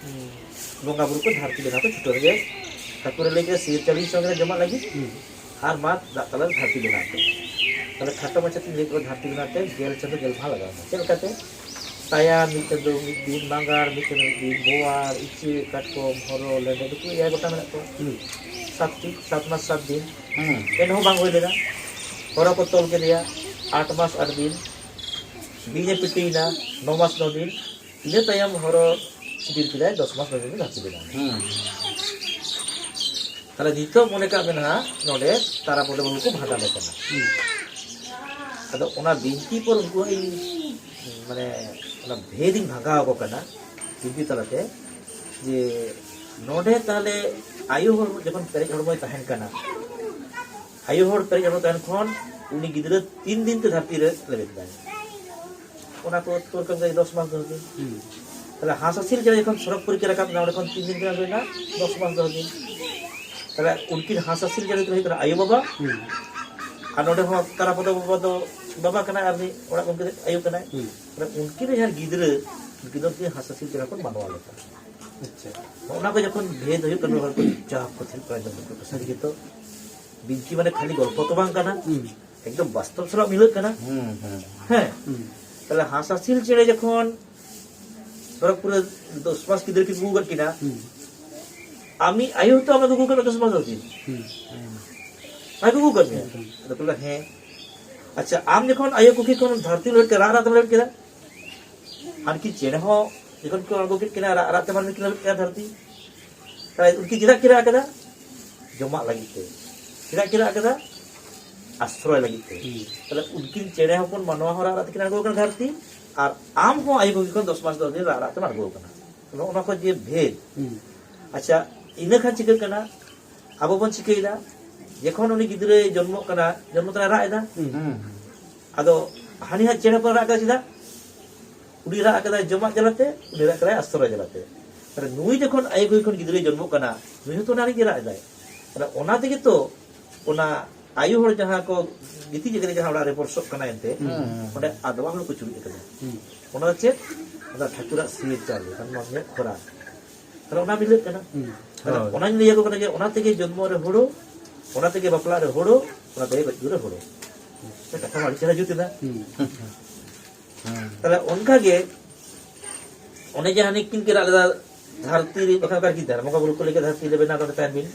ᱦᱩᱸ, ᱵᱚᱸᱜᱟ ᱵᱩᱨᱩ ᱠᱚ ᱫᱷᱟᱹᱨᱛᱤ ᱵᱮᱱᱟᱣ ᱠᱚ ᱪᱷᱩᱴᱟᱹᱣ ᱨᱮᱜᱮ ᱴᱷᱟᱹᱠᱩᱨᱮ ᱞᱟᱹᱭ ᱠᱮᱫᱟ, ᱥᱤᱨ ᱪᱟᱹᱣᱞᱮ ᱥᱚᱸᱜᱮ ᱨᱮ ᱡᱚᱢᱟᱜ ᱞᱟᱹᱜᱤᱫ, ᱟᱨ ᱢᱟ ᱫᱟᱜ ᱛᱟᱞᱟ ᱨᱮ ᱫᱷᱟᱹᱨᱛᱤ ᱵᱮᱱᱟᱣ ᱯᱮ᱾ ᱛᱟᱦᱞᱮ ᱠᱷᱟᱴᱚ ᱢᱟᱪᱷᱟ ᱛᱤᱧ ᱞᱟᱹᱭ ᱠᱮᱫᱟ, ᱫᱷᱟᱹᱨᱛᱤ ᱵᱮᱱᱟᱣ ᱛᱮ ᱜᱮᱞ ᱪᱟᱸᱫᱳ ᱜᱮᱞ ᱢᱟᱦᱟ ᱞᱟᱜᱟᱣ ᱮᱱᱟ᱾ ᱪᱮᱫ ᱞᱮᱠᱟᱛᱮ? ᱛᱟᱭᱟ ᱢᱤᱫ ᱪᱟᱸᱫᱳ ᱢᱤᱫ ᱫᱤᱱ, ᱢᱟᱸᱜᱟᱲ ᱢᱤᱫ ᱪᱟᱸᱫᱳ ᱢᱤᱫ ᱫᱤᱱ, ᱵᱳᱣᱟᱲ, ᱤᱪᱟᱹᱜ, ᱠᱟᱴᱠᱚᱢ, ᱦᱚᱨᱚ, ᱞᱮᱸᱰᱮᱫ, ᱱᱩᱠᱩ ᱮᱭᱟᱭ ᱜᱚᱴᱟᱝ ᱢᱮᱱᱟᱜ ᱠᱚᱣᱟ᱾ ᱥᱟᱛ ᱴᱤ, ᱥᱟᱛ ᱢᱟᱥ ᱥᱟᱛ ᱫᱤᱱ᱾ ᱦᱮᱸ᱾ ᱮᱱᱦᱚᱸ ᱵᱟᱝ ᱦᱩᱭ ᱞᱮᱱᱟ᱾ ᱦᱚᱨᱚ ᱠᱚ ᱛᱚᱞ ᱠᱮᱫᱮᱭᱟ ᱟᱴ ᱢᱟᱥ ᱟᱴ ᱫᱤᱱ᱾ ᱵᱤᱧ ᱮ ᱯᱤᱴᱤᱭᱮᱱᱟ ᱱᱚ ᱢᱟᱥ ᱱᱚ ᱫᱤᱱ᱾ ᱤᱱᱟᱹ ᱛᱟᱭᱚᱢ ᱦᱚᱨᱚ ᱥᱤᱵᱤᱞ ᱠᱮᱫᱟᱭ ᱫᱚᱥ ᱢᱟᱥ ᱱᱚ ᱫᱤᱱ ᱫᱷᱟᱹᱨᱛᱤ ᱵᱮᱱᱟᱣ ᱮᱱᱟ᱾ ᱦᱮᱸ᱾ ᱛᱟᱦᱞᱮ ᱱᱤᱛᱚᱜ ᱢᱚᱱᱮ ᱠᱟᱜ ᱵᱮᱱ ᱦᱟᱸᱜ, ᱱᱚᱰᱮ ᱛᱟᱨᱟᱯᱚᱫᱚ ᱵᱟᱹᱵᱩ ᱠᱚ ᱵᱷᱟᱸᱰᱟᱱᱮ ᱠᱟᱱᱟ᱾ ᱟᱫᱚ ᱚᱱᱟ ᱵᱤᱱᱛᱤ ᱯᱚᱨ ᱩᱱᱠᱩ ᱤᱧ, ᱢᱟᱱᱮ, ᱚᱱᱟ ᱵᱷᱮᱫ ᱤᱧ ᱵᱷᱟᱜᱟᱣ ᱟᱠᱚ ᱠᱟᱱᱟ ᱵᱤᱱᱛᱤ ᱛᱟᱞᱟᱛᱮ, ᱡᱮ ᱱᱚᱰᱮ ᱛᱟᱦᱞᱮ ᱟᱭᱳ ᱦᱚᱲ ᱡᱚᱠᱷᱚᱱ ᱯᱮᱨᱮᱡ ᱦᱚᱲᱢᱚᱭ ᱛᱟᱦᱮᱱ ᱠᱟᱱᱟ, ᱟᱭᱳ ᱦᱚᱲ ᱯᱮᱨᱮᱡ ᱦᱚᱲᱢᱚ ᱛᱟᱦᱮᱱ ᱠᱷᱚᱱ ᱩᱱᱤ ᱜᱤᱫᱽᱨᱟᱹ ᱛᱤᱱ ᱫᱤᱱ ᱛᱮ ᱫᱷᱟᱹᱨᱛᱤ ᱨᱮ ᱞᱮᱵᱮᱫ ᱮᱱᱟᱭ? ᱚᱱᱟ ᱠᱚ ᱩᱛᱛᱚᱨ ᱠᱟᱱ ᱜᱮᱭᱟ ᱫᱚᱥ ᱢᱟᱥ ᱫᱚᱥ ᱫᱤᱱ᱾ ᱛᱟᱦᱞᱮ ᱦᱟᱸᱥ ᱦᱟᱸᱥᱤᱞ ᱪᱮᱬᱮ ᱡᱚᱠᱷᱚᱱ ᱥᱚᱨᱚᱜᱽ ᱯᱩᱨᱤ ᱠᱤᱱ ᱨᱟᱠᱟᱵ ᱮᱱᱟ, ᱚᱸᱰᱮ ᱠᱷᱚᱱ ᱛᱤᱱ ᱫᱤᱱ ᱛᱮ ᱦᱩᱭᱱᱟ ᱫᱚᱥ ᱢᱟᱥ ᱫᱚᱥ ᱫᱤᱱ᱾ ᱛᱟᱦᱞᱮ ᱩᱱᱠᱤᱱ ᱦᱟᱸᱥ ᱦᱟᱸᱥᱤᱞ ᱪᱮᱬᱮ ᱫᱚ ᱦᱩᱭᱩᱜ ᱠᱟᱱᱟ ᱟᱭᱳ ᱵᱟᱵᱟ᱾ ᱟᱨ ᱱᱚᱰᱮ ᱦᱚᱸ ᱛᱟᱨᱟᱯᱚᱫᱚ ᱵᱟᱵᱟ ᱫᱚ ᱵᱟᱵᱟ ᱠᱟᱱᱟᱭ ᱟᱨ ᱩᱱᱤ ᱚᱲᱟᱜ ᱜᱚᱢᱠᱮ ᱫᱚ ᱟᱭᱳ ᱠᱟᱱᱟᱭ᱾ ᱛᱟᱦᱞᱮ ᱩᱱᱠᱤᱱ ᱨᱮᱱ ᱡᱟᱦᱟᱸ ᱜᱤᱫᱽᱨᱟᱹ, ᱩᱱᱠᱤᱱ ᱫᱚ ᱩᱱᱠᱤᱱ ᱦᱟᱸᱥ ᱦᱟᱸᱥᱤᱞ ᱪᱮᱬᱮ ᱠᱷᱚᱱ ᱢᱟᱱᱣᱟ ᱞᱮᱠᱟ᱾ ᱟᱪᱪᱷᱟ᱾ ᱚᱱᱟ ᱠᱚ ᱡᱚᱠᱷᱚᱱ ᱵᱷᱮᱫ ᱦᱩᱭᱩᱜ ᱠᱟᱱᱟ, ᱦᱚᱲ ᱠᱚ ᱪᱩᱯᱪᱟᱯ ᱠᱚ ᱛᱟᱦᱮᱸ ᱠᱟᱱᱟ, ᱡᱚᱢ ᱠᱚ ᱥᱟᱹᱨᱤ ᱜᱮᱛᱚ ᱵᱤᱱᱛᱤ ᱢᱟᱱᱮ ᱠᱷᱟᱹᱞᱤ ᱜᱚᱞᱯᱚ ᱛᱚ ᱵᱟᱝ ᱠᱟᱱᱟ᱾ ᱮᱠᱫᱚᱢ ᱵᱟᱥᱛᱚᱵ ᱥᱟᱞᱟᱜ ᱢᱤᱞᱟᱹᱜ ᱠᱟᱱᱟ᱾ ᱦᱮᱸ᱾ ᱛᱟᱦᱞᱮ ᱦᱟᱸᱥ ᱦᱟᱸᱥᱤᱞ ᱪᱮᱬᱮ ᱡᱚᱠᱷᱚᱱ ᱥᱚᱨᱚᱜᱽᱯᱩᱨ ᱨᱮ ᱫᱚᱥ ᱢᱟᱥ ᱜᱤᱫᱽᱨᱟᱹ ᱠᱤᱱ ᱟᱹᱜᱩ ᱟᱠᱟᱫ ᱠᱤᱱᱟ, ᱟᱢᱤᱡ ᱟᱭᱳ ᱦᱚᱸᱛᱚ ᱟᱢᱮ ᱟᱹᱜᱩ ᱟᱠᱟᱫ ᱢᱮᱭᱟ ᱫᱚᱥ ᱢᱟᱥ ᱦᱟᱹᱵᱤᱡ᱾ ᱟᱡ ᱟᱹᱜᱩ ᱟᱠᱟᱫ ᱢᱮᱭᱟ᱾ ᱟᱫᱚ ᱠᱚ ᱞᱟᱹᱭᱟ, ᱦᱮᱸ᱾ ᱟᱪᱪᱷᱟ, ᱟᱢ ᱡᱚᱠᱷᱚᱱ ᱟᱭᱳ ᱠᱩᱠᱷᱤ ᱠᱷᱚᱱ ᱫᱷᱟᱹᱨᱛᱤ ᱞᱮᱵᱮᱫ ᱠᱮᱫᱟ, ᱨᱟᱜ ᱨᱟᱜ ᱛᱮᱢ ᱞᱮᱵᱮᱫ ᱠᱮᱫᱟ, ᱟᱨ ᱠᱤ ᱪᱮᱬᱮ ᱦᱚᱸ ᱡᱚᱠᱷᱚᱱ ᱠᱚ ᱟᱬᱜᱚ ᱠᱮᱫ ᱠᱤᱱᱟ, ᱨᱟᱜ ᱨᱟᱜ ᱛᱮ ᱢᱟᱹᱱᱢᱤ ᱠᱤᱱ ᱞᱮᱵᱮᱫ ᱠᱮᱫᱟ ᱫᱷᱟᱹᱨᱛᱤ᱾ ᱛᱟᱦᱞᱮ ᱩᱱᱠᱤᱱ ᱪᱮᱫᱟᱜ ᱠᱤᱱ ᱨᱟᱜ ᱠᱮᱫᱟ? ᱡᱚᱢᱟᱜ ᱞᱟᱹᱜᱤᱫ ᱛᱮ᱾ ᱪᱮᱫᱟᱜ ᱠᱤᱱ ᱨᱟᱜ ᱠᱮᱫᱟ? ᱟᱥᱨᱚᱭ ᱞᱟᱹᱜᱤᱫ ᱛᱮ᱾ ᱛᱟᱦᱞᱮ ᱩᱱᱠᱤᱱ ᱪᱮᱬᱮ ᱦᱚᱯᱚᱱ ᱢᱟᱱᱣᱟ ᱦᱚᱸ ᱨᱟᱜ ᱨᱟᱜ ᱛᱮᱠᱤᱱ ᱟᱬᱜᱚ ᱟᱠᱟᱱᱟ ᱫᱷᱟᱹᱨᱛᱤ, ᱟᱨ ᱟᱢ ᱦᱚᱸ ᱟᱭᱳ ᱠᱩᱠᱷᱤ ᱠᱷᱚᱱ ᱫᱚᱥ ᱢᱟᱥ ᱫᱚᱥ ᱫᱤᱱ ᱨᱟᱜ ᱨᱟᱜ ᱛᱮᱢ ᱟᱬᱜᱚ ᱟᱠᱟᱱᱟ᱾ ᱱᱚᱜᱼᱚ ᱱᱚᱣᱟ ᱠᱚ ᱡᱮ ᱵᱷᱮᱫ᱾ ᱟᱪᱪᱷᱟ, ᱤᱱᱟᱹ ᱠᱷᱟᱱ ᱪᱤᱠᱟᱹᱜ ᱠᱟᱱᱟ? ᱟᱵᱚ ᱵᱚᱱ ᱪᱤᱠᱟᱹᱭᱮᱫᱟ, ᱡᱚᱠᱷᱚᱱ ᱩᱱᱤ ᱜᱤᱫᱽᱨᱟᱹᱭ ᱡᱚᱱᱢᱚᱜ ᱠᱟᱱᱟ, ᱡᱚᱱᱢᱚ ᱛᱚᱨᱟ ᱨᱟᱜ ᱮᱫᱟ᱾ ᱟᱫᱚ ᱦᱟᱹᱱᱤ ᱦᱟᱸᱜ ᱪᱮᱬᱮ ᱦᱚᱯᱚᱱ ᱨᱟᱜ ᱠᱟᱫᱟ ᱪᱮᱫᱟᱜ? ᱩᱱᱤ ᱨᱟᱜ ᱠᱟᱫᱟᱭ ᱡᱚᱢᱟᱜ ᱡᱟᱞᱟᱛᱮ, ᱩᱱᱤ ᱨᱟᱜ ᱠᱟᱫᱟᱭ ᱟᱥᱨᱚᱭ ᱡᱟᱞᱟᱛᱮ᱾ ᱛᱟᱦᱞᱮ ᱱᱩᱭ ᱡᱚᱠᱷᱚᱱ ᱟᱭᱳ ᱠᱩᱠᱷᱤ ᱠᱷᱚᱱ ᱜᱤᱫᱽᱨᱟᱹᱭ ᱡᱚᱱᱢᱚᱜ ᱠᱟᱱᱟ, ᱱᱩᱭ ᱦᱚᱸᱛᱚ ᱚᱱᱟ ᱨᱮᱜᱮ ᱨᱟᱜ ᱮᱫᱟᱭ᱾ ᱛᱟᱦᱞᱮ ᱚᱱᱟ ᱛᱮᱜᱮ ᱛᱚ ᱚᱱᱟ ᱟᱭᱳ ᱦᱚᱲ ᱡᱟᱦᱟᱸ ᱠᱚ ᱜᱤᱛᱤᱡ ᱟᱠᱟᱱᱟ, ᱡᱟᱦᱟᱸ ᱚᱲᱟᱜ ᱨᱮ ᱵᱚᱨᱥᱚᱜ ᱠᱟᱱᱟᱭ ᱮᱱᱛᱮ, ᱚᱸᱰᱮ ᱟᱫᱣᱟ ᱦᱩᱲᱩ ᱠᱚ ᱪᱩᱨᱩᱡ ᱟᱠᱟᱫᱟ᱾ ᱚᱱᱟ ᱫᱚ ᱪᱮᱫ? ᱚᱱᱟ ᱴᱷᱟᱹᱠᱩᱨᱟᱜ ᱥᱤᱨ ᱪᱟᱣᱞᱮ, ᱢᱟᱹᱱᱢᱤᱭᱟᱜ ᱠᱷᱚᱨᱟ᱾ ᱛᱟᱦᱞᱮ ᱚᱱᱟ ᱢᱤᱞᱟᱹᱜ ᱠᱟᱱᱟ᱾ ᱛᱟᱦᱞᱮ ᱚᱱᱟᱧ ᱞᱟᱹᱭ ᱟᱠᱚ ᱠᱟᱱᱟ ᱡᱮ ᱚᱱᱟ ᱛᱮᱜᱮ ᱡᱚᱱᱢᱚ ᱨᱮ ᱦᱩᱲᱩ, ᱚᱱᱟ ᱛᱮᱜᱮ ᱵᱟᱯᱞᱟ ᱨᱮ ᱦᱩᱲᱩ, ᱚᱱᱟ ᱛᱮᱜᱮ ᱜᱚᱡ ᱜᱩᱨ ᱨᱮ ᱦᱩᱲᱩ᱾ ᱠᱟᱛᱷᱟ ᱢᱟ ᱟᱹᱰᱤ ᱪᱮᱦᱨᱟ ᱡᱩᱛ ᱮᱫᱟ᱾ ᱛᱟᱦᱞᱮ ᱚᱱᱠᱟ ᱜᱮ ᱚᱱᱮ ᱡᱟᱦᱟᱸ ᱱᱤᱠᱤᱱ ᱠᱤᱱ ᱨᱟᱜ ᱞᱮᱫᱟ, ᱫᱷᱟᱹᱨᱛᱤ ᱨᱮ ᱵᱟᱠᱷᱟᱱ ᱚᱠᱟ ᱨᱮ ᱫᱷᱟᱨᱢᱚ ᱵᱚᱸᱜᱟ ᱵᱩᱨᱩ ᱠᱚ ᱞᱟᱹᱜᱤᱫ ᱫᱷᱟᱹᱨᱛᱤ ᱞᱮ ᱵᱮᱱᱟᱣ ᱠᱟᱫᱟ ᱛᱟᱦᱮᱸᱫ ᱵᱤᱱ᱾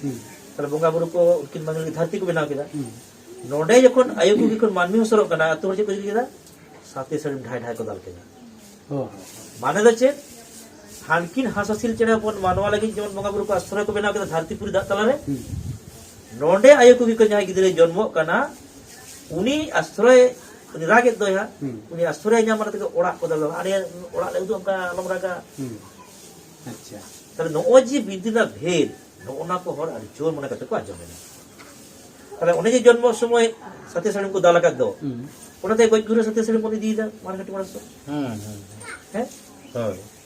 ᱛᱟᱦᱞᱮ ᱵᱚᱸᱜᱟ ᱵᱩᱨᱩ ᱠᱚ ᱩᱱᱠᱤᱱ ᱢᱟᱹᱱᱢᱤ ᱞᱟᱹᱜᱤᱫ ᱫᱷᱟᱹᱨᱛᱤ ᱠᱚ ᱵᱮᱱᱟᱣ ᱠᱮᱫᱟ᱾ ᱱᱚᱰᱮ ᱡᱚᱠᱷᱚᱱ ᱟᱭᱳ ᱠᱩᱠᱷᱤ ᱠᱷᱚᱱ ᱢᱟᱹᱱᱢᱤ ᱦᱚᱸ ᱥᱚᱨᱚᱜ ᱠᱟᱱᱟ, ᱟᱹᱛᱩ ᱦᱚᱲ ᱪᱮᱫ ᱠᱚ ᱪᱤᱠᱟᱹ ᱠᱮᱫᱟ? ᱥᱟᱛᱮ ᱥᱟᱹᱲᱤᱢ ᱰᱷᱟᱭ ᱰᱷᱟᱭ ᱠᱚ ᱫᱟᱞ ᱠᱮᱫᱟ᱾ ᱢᱟᱱᱮ ᱫᱚ ᱪᱮᱫ? ᱦᱟᱱᱠᱤᱱ ᱦᱟᱸᱥ ᱦᱟᱸᱥᱤᱞ ᱪᱮᱬᱮ ᱦᱚᱯᱚᱱ ᱢᱟᱱᱣᱟ ᱞᱟᱹᱜᱤᱫ ᱡᱮᱢᱚᱱ ᱵᱚᱸᱜᱟ ᱵᱩᱨᱩ ᱠᱚ ᱟᱥᱨᱚᱭ ᱠᱚ ᱵᱮᱱᱟᱣ ᱠᱮᱫᱟ ᱫᱷᱟᱹᱨᱛᱤ ᱯᱩᱨᱤ ᱫᱟᱜ ᱛᱟᱞᱟᱨᱮ, ᱱᱚᱰᱮ ᱟᱭᱳ ᱠᱩᱠᱷᱤ ᱠᱷᱚᱱ ᱡᱟᱦᱟᱸᱭ ᱜᱤᱫᱽᱨᱟᱹᱭ ᱡᱚᱱᱢᱚᱜ ᱠᱟᱱᱟ, ᱩᱱᱤ ᱟᱥᱨᱚᱭ, ᱩᱱᱤ ᱨᱟᱜᱮᱫ ᱫᱚᱭ ᱦᱟᱸᱜ, ᱩᱱᱤ ᱟᱥᱨᱚᱭ ᱧᱟᱢ ᱢᱟᱱᱮ ᱛᱮᱜᱮ ᱚᱲᱟᱜ ᱠᱚ ᱫᱟᱞ ᱫᱟᱞᱟ, ᱟᱞᱮ ᱚᱲᱟᱜ ᱞᱮ ᱩᱫᱩᱜ ᱟᱢ ᱠᱟᱱᱟ, ᱟᱞᱚᱢ ᱨᱟᱜᱟ᱾ ᱟᱪᱪᱷᱟ᱾ ᱛᱟᱦᱞᱮ ᱱᱚᱜᱼᱚᱭ ᱡᱮ ᱵᱤᱱᱛᱤ ᱨᱮᱱᱟᱜ ᱵᱷᱮᱫ, ᱱᱚᱜᱼᱚ ᱱᱟ ᱠᱚ ᱦᱚᱲ ᱟᱹᱰᱤ ᱡᱳᱨ ᱢᱚᱱᱮ ᱠᱟᱛᱮ ᱠᱚ ᱟᱸᱡᱚᱢ ᱮᱫᱟ᱾ ᱛᱟᱦᱞᱮ ᱚᱱᱮ ᱡᱮ ᱡᱚᱱᱢᱚ ᱥᱚᱢᱚᱭ ᱥᱟᱛᱮ ᱥᱟᱹᱲᱤᱢ ᱠᱚ ᱫᱟᱞ ᱟᱠᱟᱫ ᱫᱚ, ᱚᱱᱟᱛᱮ ᱜᱚᱡ ᱜᱩᱨ ᱨᱮ ᱥᱟᱛᱮ ᱥᱟᱹᱲᱤᱢ ᱵᱚᱱ ᱤᱫᱤᱭᱮᱫᱟ ᱢᱟᱲᱟᱝ ᱠᱟᱹᱴᱤᱡ ᱢᱟᱲᱟᱝ ᱥᱮᱫ᱾ ᱦᱮᱸ?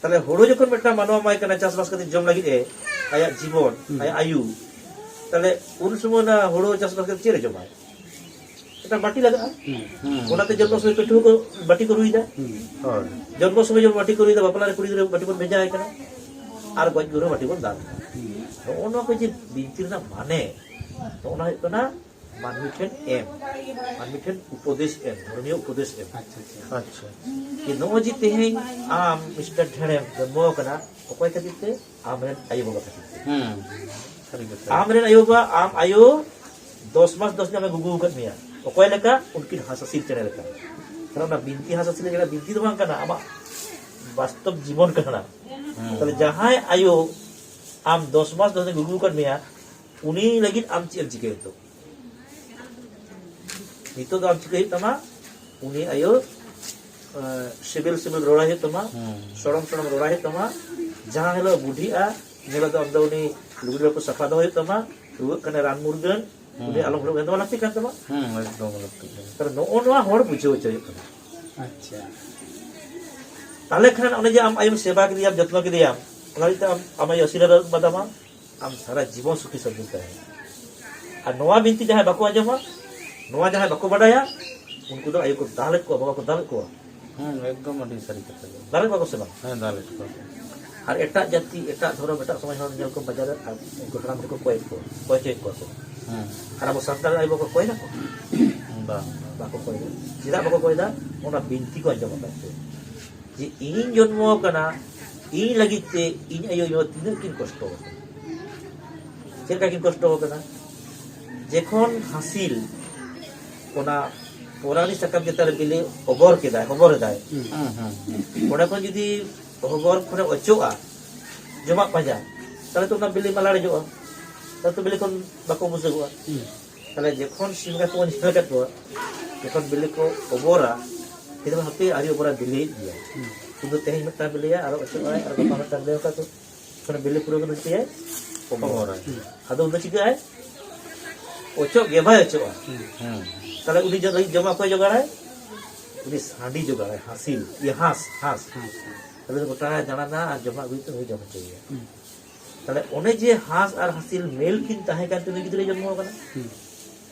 ᱛᱟᱦᱞᱮ ᱦᱳᱲᱳ ᱡᱚᱠᱷᱚᱱ ᱢᱤᱫᱴᱟᱝ ᱢᱟᱱᱣᱟ ᱮᱢᱟᱭ ᱠᱟᱱᱟ ᱪᱟᱥᱵᱟᱥ ᱠᱟᱛᱮ ᱡᱚᱢ ᱞᱟᱹᱜᱤᱫ ᱮ, ᱟᱭᱟᱜ ᱡᱤᱵᱚᱱ, ᱟᱭᱟᱜ ᱟᱭᱩ, ᱛᱟᱦᱞᱮ ᱩᱱ ᱥᱚᱢᱚᱭ ᱚᱱᱟ ᱦᱳᱲᱳ ᱪᱟᱥᱵᱟᱥ ᱠᱟᱛᱮ ᱪᱮᱫ ᱮ ᱡᱚᱢᱟᱭ? ᱢᱤᱫᱴᱟᱝ ᱵᱟᱹᱴᱤ ᱞᱟᱜᱟᱜᱼᱟ᱾ ᱚᱱᱟᱛᱮ ᱡᱚᱱᱢᱚ ᱥᱚᱢᱚᱭ ᱯᱟᱹᱴᱷᱩᱣᱟᱹ ᱠᱚ ᱵᱟᱹᱴᱤ ᱠᱚ ᱨᱩᱭᱫᱟ᱾ ᱡᱚᱱᱢᱚ ᱥᱚᱢᱚᱭ ᱡᱚᱱᱢᱚ ᱵᱟᱹᱴᱤ ᱠᱚ ᱨᱩᱭᱫᱟ, ᱵᱟᱯᱞᱟ ᱨᱮ ᱠᱩᱲᱤ ᱜᱤᱫᱽᱨᱟᱹ ᱵᱟᱹᱴᱤ ᱵᱚᱱ ᱵᱷᱮᱡᱟᱭ ᱠᱟᱱᱟ, ᱟᱨ ᱜᱚᱡ ᱜᱩᱨ ᱨᱮ ᱵᱟᱹᱴᱤ ᱵᱚᱱ ᱫᱟᱱ ᱮᱫᱟ᱾ ᱱᱚᱜᱼᱚ ᱱᱚᱣᱟ ᱠᱚ ᱡᱮ ᱵᱤᱱᱛᱤ ᱨᱮᱱᱟᱜ ᱢᱟᱱᱮ, ᱱᱚᱜᱼᱚ ᱱᱟ ᱦᱩᱭᱩᱜ ᱠᱟᱱᱟ ᱢᱟᱹᱱᱢᱤ ᱴᱷᱮᱱ ᱮᱢ, ᱢᱟᱹᱱᱢᱤ ᱴᱷᱮᱱ ᱩᱯᱚᱫᱮᱥ ᱮᱢ, ᱫᱷᱚᱨᱢᱤᱭᱚ ᱩᱯᱚᱫᱮᱥ ᱮᱢ᱾ ᱟᱪᱪᱷᱟ ᱟᱪᱪᱷᱟ᱾ ᱟᱪᱪᱷᱟ᱾ ᱡᱮ ᱱᱚᱜᱼᱚᱭ ᱡᱮ ᱛᱮᱦᱮᱧ ᱟᱢ ᱢᱤᱥᱴᱟᱨ ᱰᱷᱮᱬᱮᱢ ᱡᱚᱱᱢᱚ ᱟᱠᱟᱱᱟ, ᱚᱠᱚᱭ ᱠᱷᱟᱹᱛᱤᱨ ᱛᱮ? ᱟᱢᱨᱮᱱ ᱟᱭᱳ ᱵᱟᱵᱟ ᱠᱷᱟᱹᱛᱤᱨ ᱛᱮ᱾ ᱦᱩᱸ᱾ ᱥᱟᱹᱨᱤ ᱠᱟᱛᱷᱟ᱾ ᱟᱢᱨᱮᱱ ᱟᱭᱳ ᱵᱟᱵᱟ, ᱟᱢ ᱟᱭᱳ ᱫᱚᱥ ᱢᱟᱥ ᱫᱚᱥ ᱫᱤᱱ ᱟᱢᱮ ᱜᱩᱜᱩ ᱟᱠᱟᱫ ᱢᱮᱭᱟ᱾ ᱚᱠᱚᱭ ᱞᱮᱠᱟ? ᱩᱱᱠᱤᱱ ᱦᱟᱸᱥ ᱦᱟᱹᱥᱤᱞ ᱪᱮᱬᱮ ᱞᱮᱠᱟ᱾ ᱠᱟᱨᱚᱱ ᱚᱱᱟ ᱵᱤᱱᱛᱤ ᱦᱟᱸᱥ ᱦᱟᱹᱥᱤᱞ ᱪᱮᱬᱮ ᱵᱤᱱᱛᱤ ᱫᱚ ᱵᱟᱝ ᱠᱟᱱᱟ, ᱟᱢᱟᱜ ᱵᱟᱥᱛᱚᱵ ᱡᱤᱵᱚᱱ ᱠᱟᱱᱟ᱾ ᱛᱟᱦᱞᱮ ᱡᱟᱦᱟᱸᱭ ᱟᱭᱳ ᱟᱢ ᱫᱚᱥ ᱢᱟᱥ ᱫᱚᱥ ᱫᱤᱱ ᱜᱩᱜᱩ ᱟᱠᱟᱫ ᱢᱮᱭᱟ, ᱩᱱᱤ ᱞᱟᱹᱜᱤᱫ ᱟᱢ ᱪᱮᱫ ᱮᱢ ᱪᱤᱠᱟᱹᱭᱟ ᱱᱤᱛᱚᱜ? ᱱᱤᱛᱚᱜ ᱫᱚ ᱟᱢ ᱪᱤᱠᱟᱹᱭ ᱦᱩᱭᱩᱜ ᱛᱟᱢᱟ? ᱩᱱᱤ ᱟᱭᱳ ᱮᱸ, ᱥᱤᱵᱤᱞ ᱥᱤᱵᱤᱞ ᱨᱚᱲᱟᱭ ᱦᱩᱭᱩᱜ ᱛᱟᱢᱟ, ᱦᱩᱸ᱾ ᱥᱚᱲᱚᱢ ᱥᱚᱲᱚᱢ ᱨᱚᱲᱟᱭ ᱦᱩᱭᱩᱜ ᱛᱟᱢᱟ᱾ ᱡᱟᱦᱟᱸ ᱦᱤᱞᱳᱜ ᱵᱩᱰᱷᱤᱜᱼᱟ, ᱤᱱᱟᱹ ᱦᱤᱞᱳᱜ ᱫᱚ ᱟᱢ ᱫᱚ ᱩᱱᱤ ᱞᱩᱜᱽᱲᱤ ᱞᱟᱯᱚ ᱥᱟᱯᱷᱟ ᱫᱚᱦᱚ ᱦᱩᱭᱩᱜ ᱛᱟᱢᱟ, ᱨᱩᱣᱟᱹᱜ ᱠᱟᱱᱟᱭ ᱨᱟᱱ ᱢᱩᱨᱜᱟᱹᱱ, ᱩᱱᱤ ᱟᱞᱚᱢ ᱦᱩᱲᱩ ᱫᱚ ᱞᱟᱹᱠᱛᱤ ᱠᱟᱱ ᱛᱟᱢᱟ᱾ ᱦᱩᱸ, ᱮᱠᱫᱚᱢ ᱞᱟᱹᱠᱛᱤ ᱠᱟᱱᱟ᱾ ᱛᱟᱦᱞᱮ ᱱᱚᱜᱼᱚ ᱱᱚᱣᱟ ᱦᱚᱲ ᱵᱩᱡᱷᱟᱹᱣ ᱦᱚᱪᱚ ᱦᱩᱭᱩᱜ ᱠᱟᱱᱟ᱾ ᱟᱪᱪᱷᱟ᱾ ᱛᱟᱦᱞᱮ ᱠᱷᱟᱱ ᱚᱱᱮ ᱡᱮ ᱟᱢ ᱟᱭᱳᱢ ᱥᱮᱵᱟ ᱠᱮᱫᱮᱭᱟᱢ, ᱡᱚᱛᱱᱚ ᱠᱮᱫᱮᱭᱟᱢ, ᱚᱱᱟ ᱞᱟᱹᱜᱤᱫ ᱛᱮ ᱟᱢ, ᱟᱢ ᱟᱭᱳ ᱟᱥᱤᱨᱵᱟᱫ ᱮᱢᱟᱫᱟᱢᱟ, ᱟᱢ ᱥᱟᱨᱟ ᱡᱤᱵᱚᱱ ᱥᱩᱠᱷᱤ ᱥᱟᱱᱛᱤᱢ ᱛᱟᱦᱮᱱᱟ᱾ ᱟᱨ ᱱᱚᱣᱟ ᱵᱤᱱᱛᱤ ᱡᱟᱦᱟᱸᱭ ᱵᱟᱠᱚ ᱟᱸᱡᱚᱢᱟ, ᱱᱚᱣᱟ ᱡᱟᱦᱟᱸᱭ ᱵᱟᱠᱚ ᱵᱟᱰᱟᱭᱟ, ᱩᱱᱠᱩ ᱫᱚ ᱟᱭᱳ ᱠᱚ ᱫᱟᱞᱮᱫ ᱠᱚᱣᱟ, ᱵᱟᱵᱟ ᱠᱚ ᱫᱟᱞᱮᱫ ᱠᱚᱣᱟ᱾ ᱦᱮᱸ, ᱮᱠᱫᱚᱢ ᱟᱹᱰᱤ ᱥᱟᱹᱨᱤ ᱠᱟᱛᱷᱟ ᱜᱮ᱾ ᱫᱟᱞᱮᱫ ᱠᱚᱣᱟ ᱠᱚ ᱥᱮ ᱵᱟᱝ? ᱦᱮᱸ, ᱫᱟᱞᱮᱫ ᱠᱚᱣᱟ ᱠᱚ᱾ ᱟᱨ ᱮᱴᱟᱜ ᱡᱟᱹᱛᱤ, ᱮᱴᱟᱜ ᱫᱷᱚᱨᱚᱢ, ᱮᱴᱟᱜ ᱥᱚᱢᱟᱡᱽ ᱦᱚᱲ ᱧᱮᱞ ᱠᱚᱢ ᱵᱟᱡᱟᱨ ᱨᱮ, ᱟᱨ ᱩᱱᱠᱩ ᱦᱟᱲᱟᱢ ᱠᱚᱠᱚ ᱠᱚᱭᱮᱫ ᱠᱚᱣᱟ, ᱠᱚᱭ ᱦᱚᱪᱚᱭᱮᱫ ᱠᱚᱣᱟ ᱠᱚ᱾ ᱦᱮᱸ᱾ ᱟᱨ ᱟᱵᱚ ᱥᱟᱱᱛᱟᱲ ᱟᱭᱳ ᱵᱟᱵᱟ ᱠᱚ ᱠᱚᱭ ᱫᱟᱠᱚ? ᱵᱟᱝ᱾ ᱵᱟᱠᱚ ᱠᱚᱭ ᱫᱟ᱾ ᱪᱮᱫᱟᱜ ᱵᱟᱠᱚ ᱠᱚᱭ ᱫᱟ? ᱚᱱᱟ ᱵᱤᱱᱛᱤ ᱠᱚ ᱟᱸᱡᱚᱢ ᱟᱠᱟᱫ ᱛᱮ, ᱡᱮ ᱤᱧᱤᱧ ᱡᱚᱱᱢᱚ ᱟᱠᱟᱱᱟ, ᱤᱧ ᱞᱟᱹᱜᱤᱫ ᱛᱮ ᱤᱧ ᱟᱭᱳ ᱤᱧ ᱵᱟᱵᱟ ᱛᱤᱱᱟᱹᱜ ᱠᱤᱱ ᱠᱚᱥᱴᱚ ᱟᱠᱟᱱᱟ᱾ ᱪᱮᱫ ᱞᱮᱠᱟ ᱠᱤᱱ ᱠᱚᱥᱴᱚ ᱟᱠᱟᱱᱟ? ᱡᱮᱠᱷᱚᱱ ᱦᱟᱸᱥᱤᱞ ᱚᱱᱟ ᱯᱚᱨᱟᱱᱤ ᱥᱟᱠᱟᱢ ᱪᱮᱛᱟᱱ ᱨᱮ ᱵᱤᱞᱤ ᱚᱵᱚᱨ ᱠᱮᱫᱟᱭ, ᱦᱚᱵᱚᱨ ᱮᱫᱟᱭ, ᱦᱮᱸ, ᱦᱮᱸ᱾ ᱚᱸᱰᱮ ᱠᱷᱚᱱ ᱡᱩᱫᱤ ᱦᱚᱵᱚᱨ ᱠᱷᱚᱱᱮ ᱚᱪᱚᱜᱼᱟ ᱡᱚᱢᱟᱜ ᱯᱟᱸᱡᱟ, ᱛᱟᱦᱞᱮ ᱛᱚ ᱚᱱᱟ ᱵᱤᱞᱤ ᱢᱟ ᱞᱟᱲᱮᱡᱚᱜᱼᱟ, ᱛᱟᱦᱞᱮ ᱛᱚ ᱵᱤᱞᱤ ᱠᱷᱚᱱ ᱵᱟᱠᱚ ᱵᱩᱡᱷᱟᱹᱜᱚᱜᱼᱟ᱾ ᱛᱟᱦᱞᱮ ᱡᱚᱠᱷᱚᱱ ᱥᱤᱢ ᱮᱸᱜᱟ ᱠᱚᱵᱚᱱ ᱧᱮᱞ ᱟᱠᱟᱫ ᱠᱚᱣᱟ, ᱡᱚᱠᱷᱚᱱ ᱵᱤᱞᱤ ᱠᱚ ᱚᱵᱚᱨᱟ, ᱠᱤᱱᱛᱩ ᱦᱟᱯᱮ ᱟᱹᱣᱨᱤ ᱚᱵᱚᱨᱟ, ᱵᱤᱞᱤᱭᱮᱫ ᱜᱮᱭᱟ᱾ ᱠᱤᱱᱛᱩ ᱛᱮᱦᱮᱧ ᱢᱤᱫᱴᱟᱝ ᱵᱤᱞᱤᱭᱟ, ᱟᱨᱚ ᱚᱪᱚᱜᱼᱟᱭ, ᱟᱨ ᱜᱟᱯᱟ ᱢᱤᱫᱴᱟᱝ ᱵᱤᱞᱤᱭᱟ, ᱚᱱᱠᱟ ᱛᱚ ᱢᱟᱱᱮ ᱵᱤᱞᱤ ᱯᱩᱨᱟᱹᱣ ᱠᱟᱛᱮ ᱪᱤᱠᱟᱹᱭᱟᱭ? ᱚᱵᱚᱨᱟᱭ᱾ ᱟᱫᱚ ᱩᱱ ᱫᱚ ᱪᱤᱠᱟᱹᱜᱼᱟᱭ? ᱚᱪᱚᱜ ᱜᱮ ᱵᱟᱭ ᱚᱪᱚᱜᱼᱟ᱾ ᱦᱮᱸ᱾ ᱛᱟᱦᱞᱮ ᱩᱱᱤ ᱡᱚ-, ᱞᱟᱹᱜᱤᱫ ᱡᱚᱢᱟᱜ ᱚᱠᱚᱭ ᱡᱚᱜᱟᱲᱟᱭ? ᱩᱱᱤ ᱥᱟᱺᱰᱤ ᱡᱚᱜᱟᱲᱟᱭ, ᱦᱟᱸᱥᱤᱞ, ᱤᱭᱟᱹ ᱦᱟᱸᱥ, ᱦᱟᱸᱥ᱾ ᱛᱟᱦᱞᱮ ᱜᱚᱴᱟ ᱫᱟᱬᱟᱱᱟ ᱟᱨ ᱡᱚᱢᱟᱜ ᱟᱹᱜᱩᱭ ᱛᱮ ᱩᱱᱤ ᱡᱚᱢ ᱦᱚᱪᱚᱭᱮᱭᱟ᱾ ᱛᱟᱦᱞᱮ ᱚᱱᱮ ᱡᱮ ᱦᱟᱸᱥ ᱟᱨ ᱦᱟᱸᱥᱤᱞ ᱢᱮᱞ ᱠᱤᱱ ᱛᱟᱦᱮᱸ ᱠᱟᱱ ᱛᱮ ᱩᱱᱤ ᱜᱤᱫᱽᱨᱟᱹᱭ ᱡᱚᱱᱢᱚ ᱟᱠᱟᱱᱟ᱾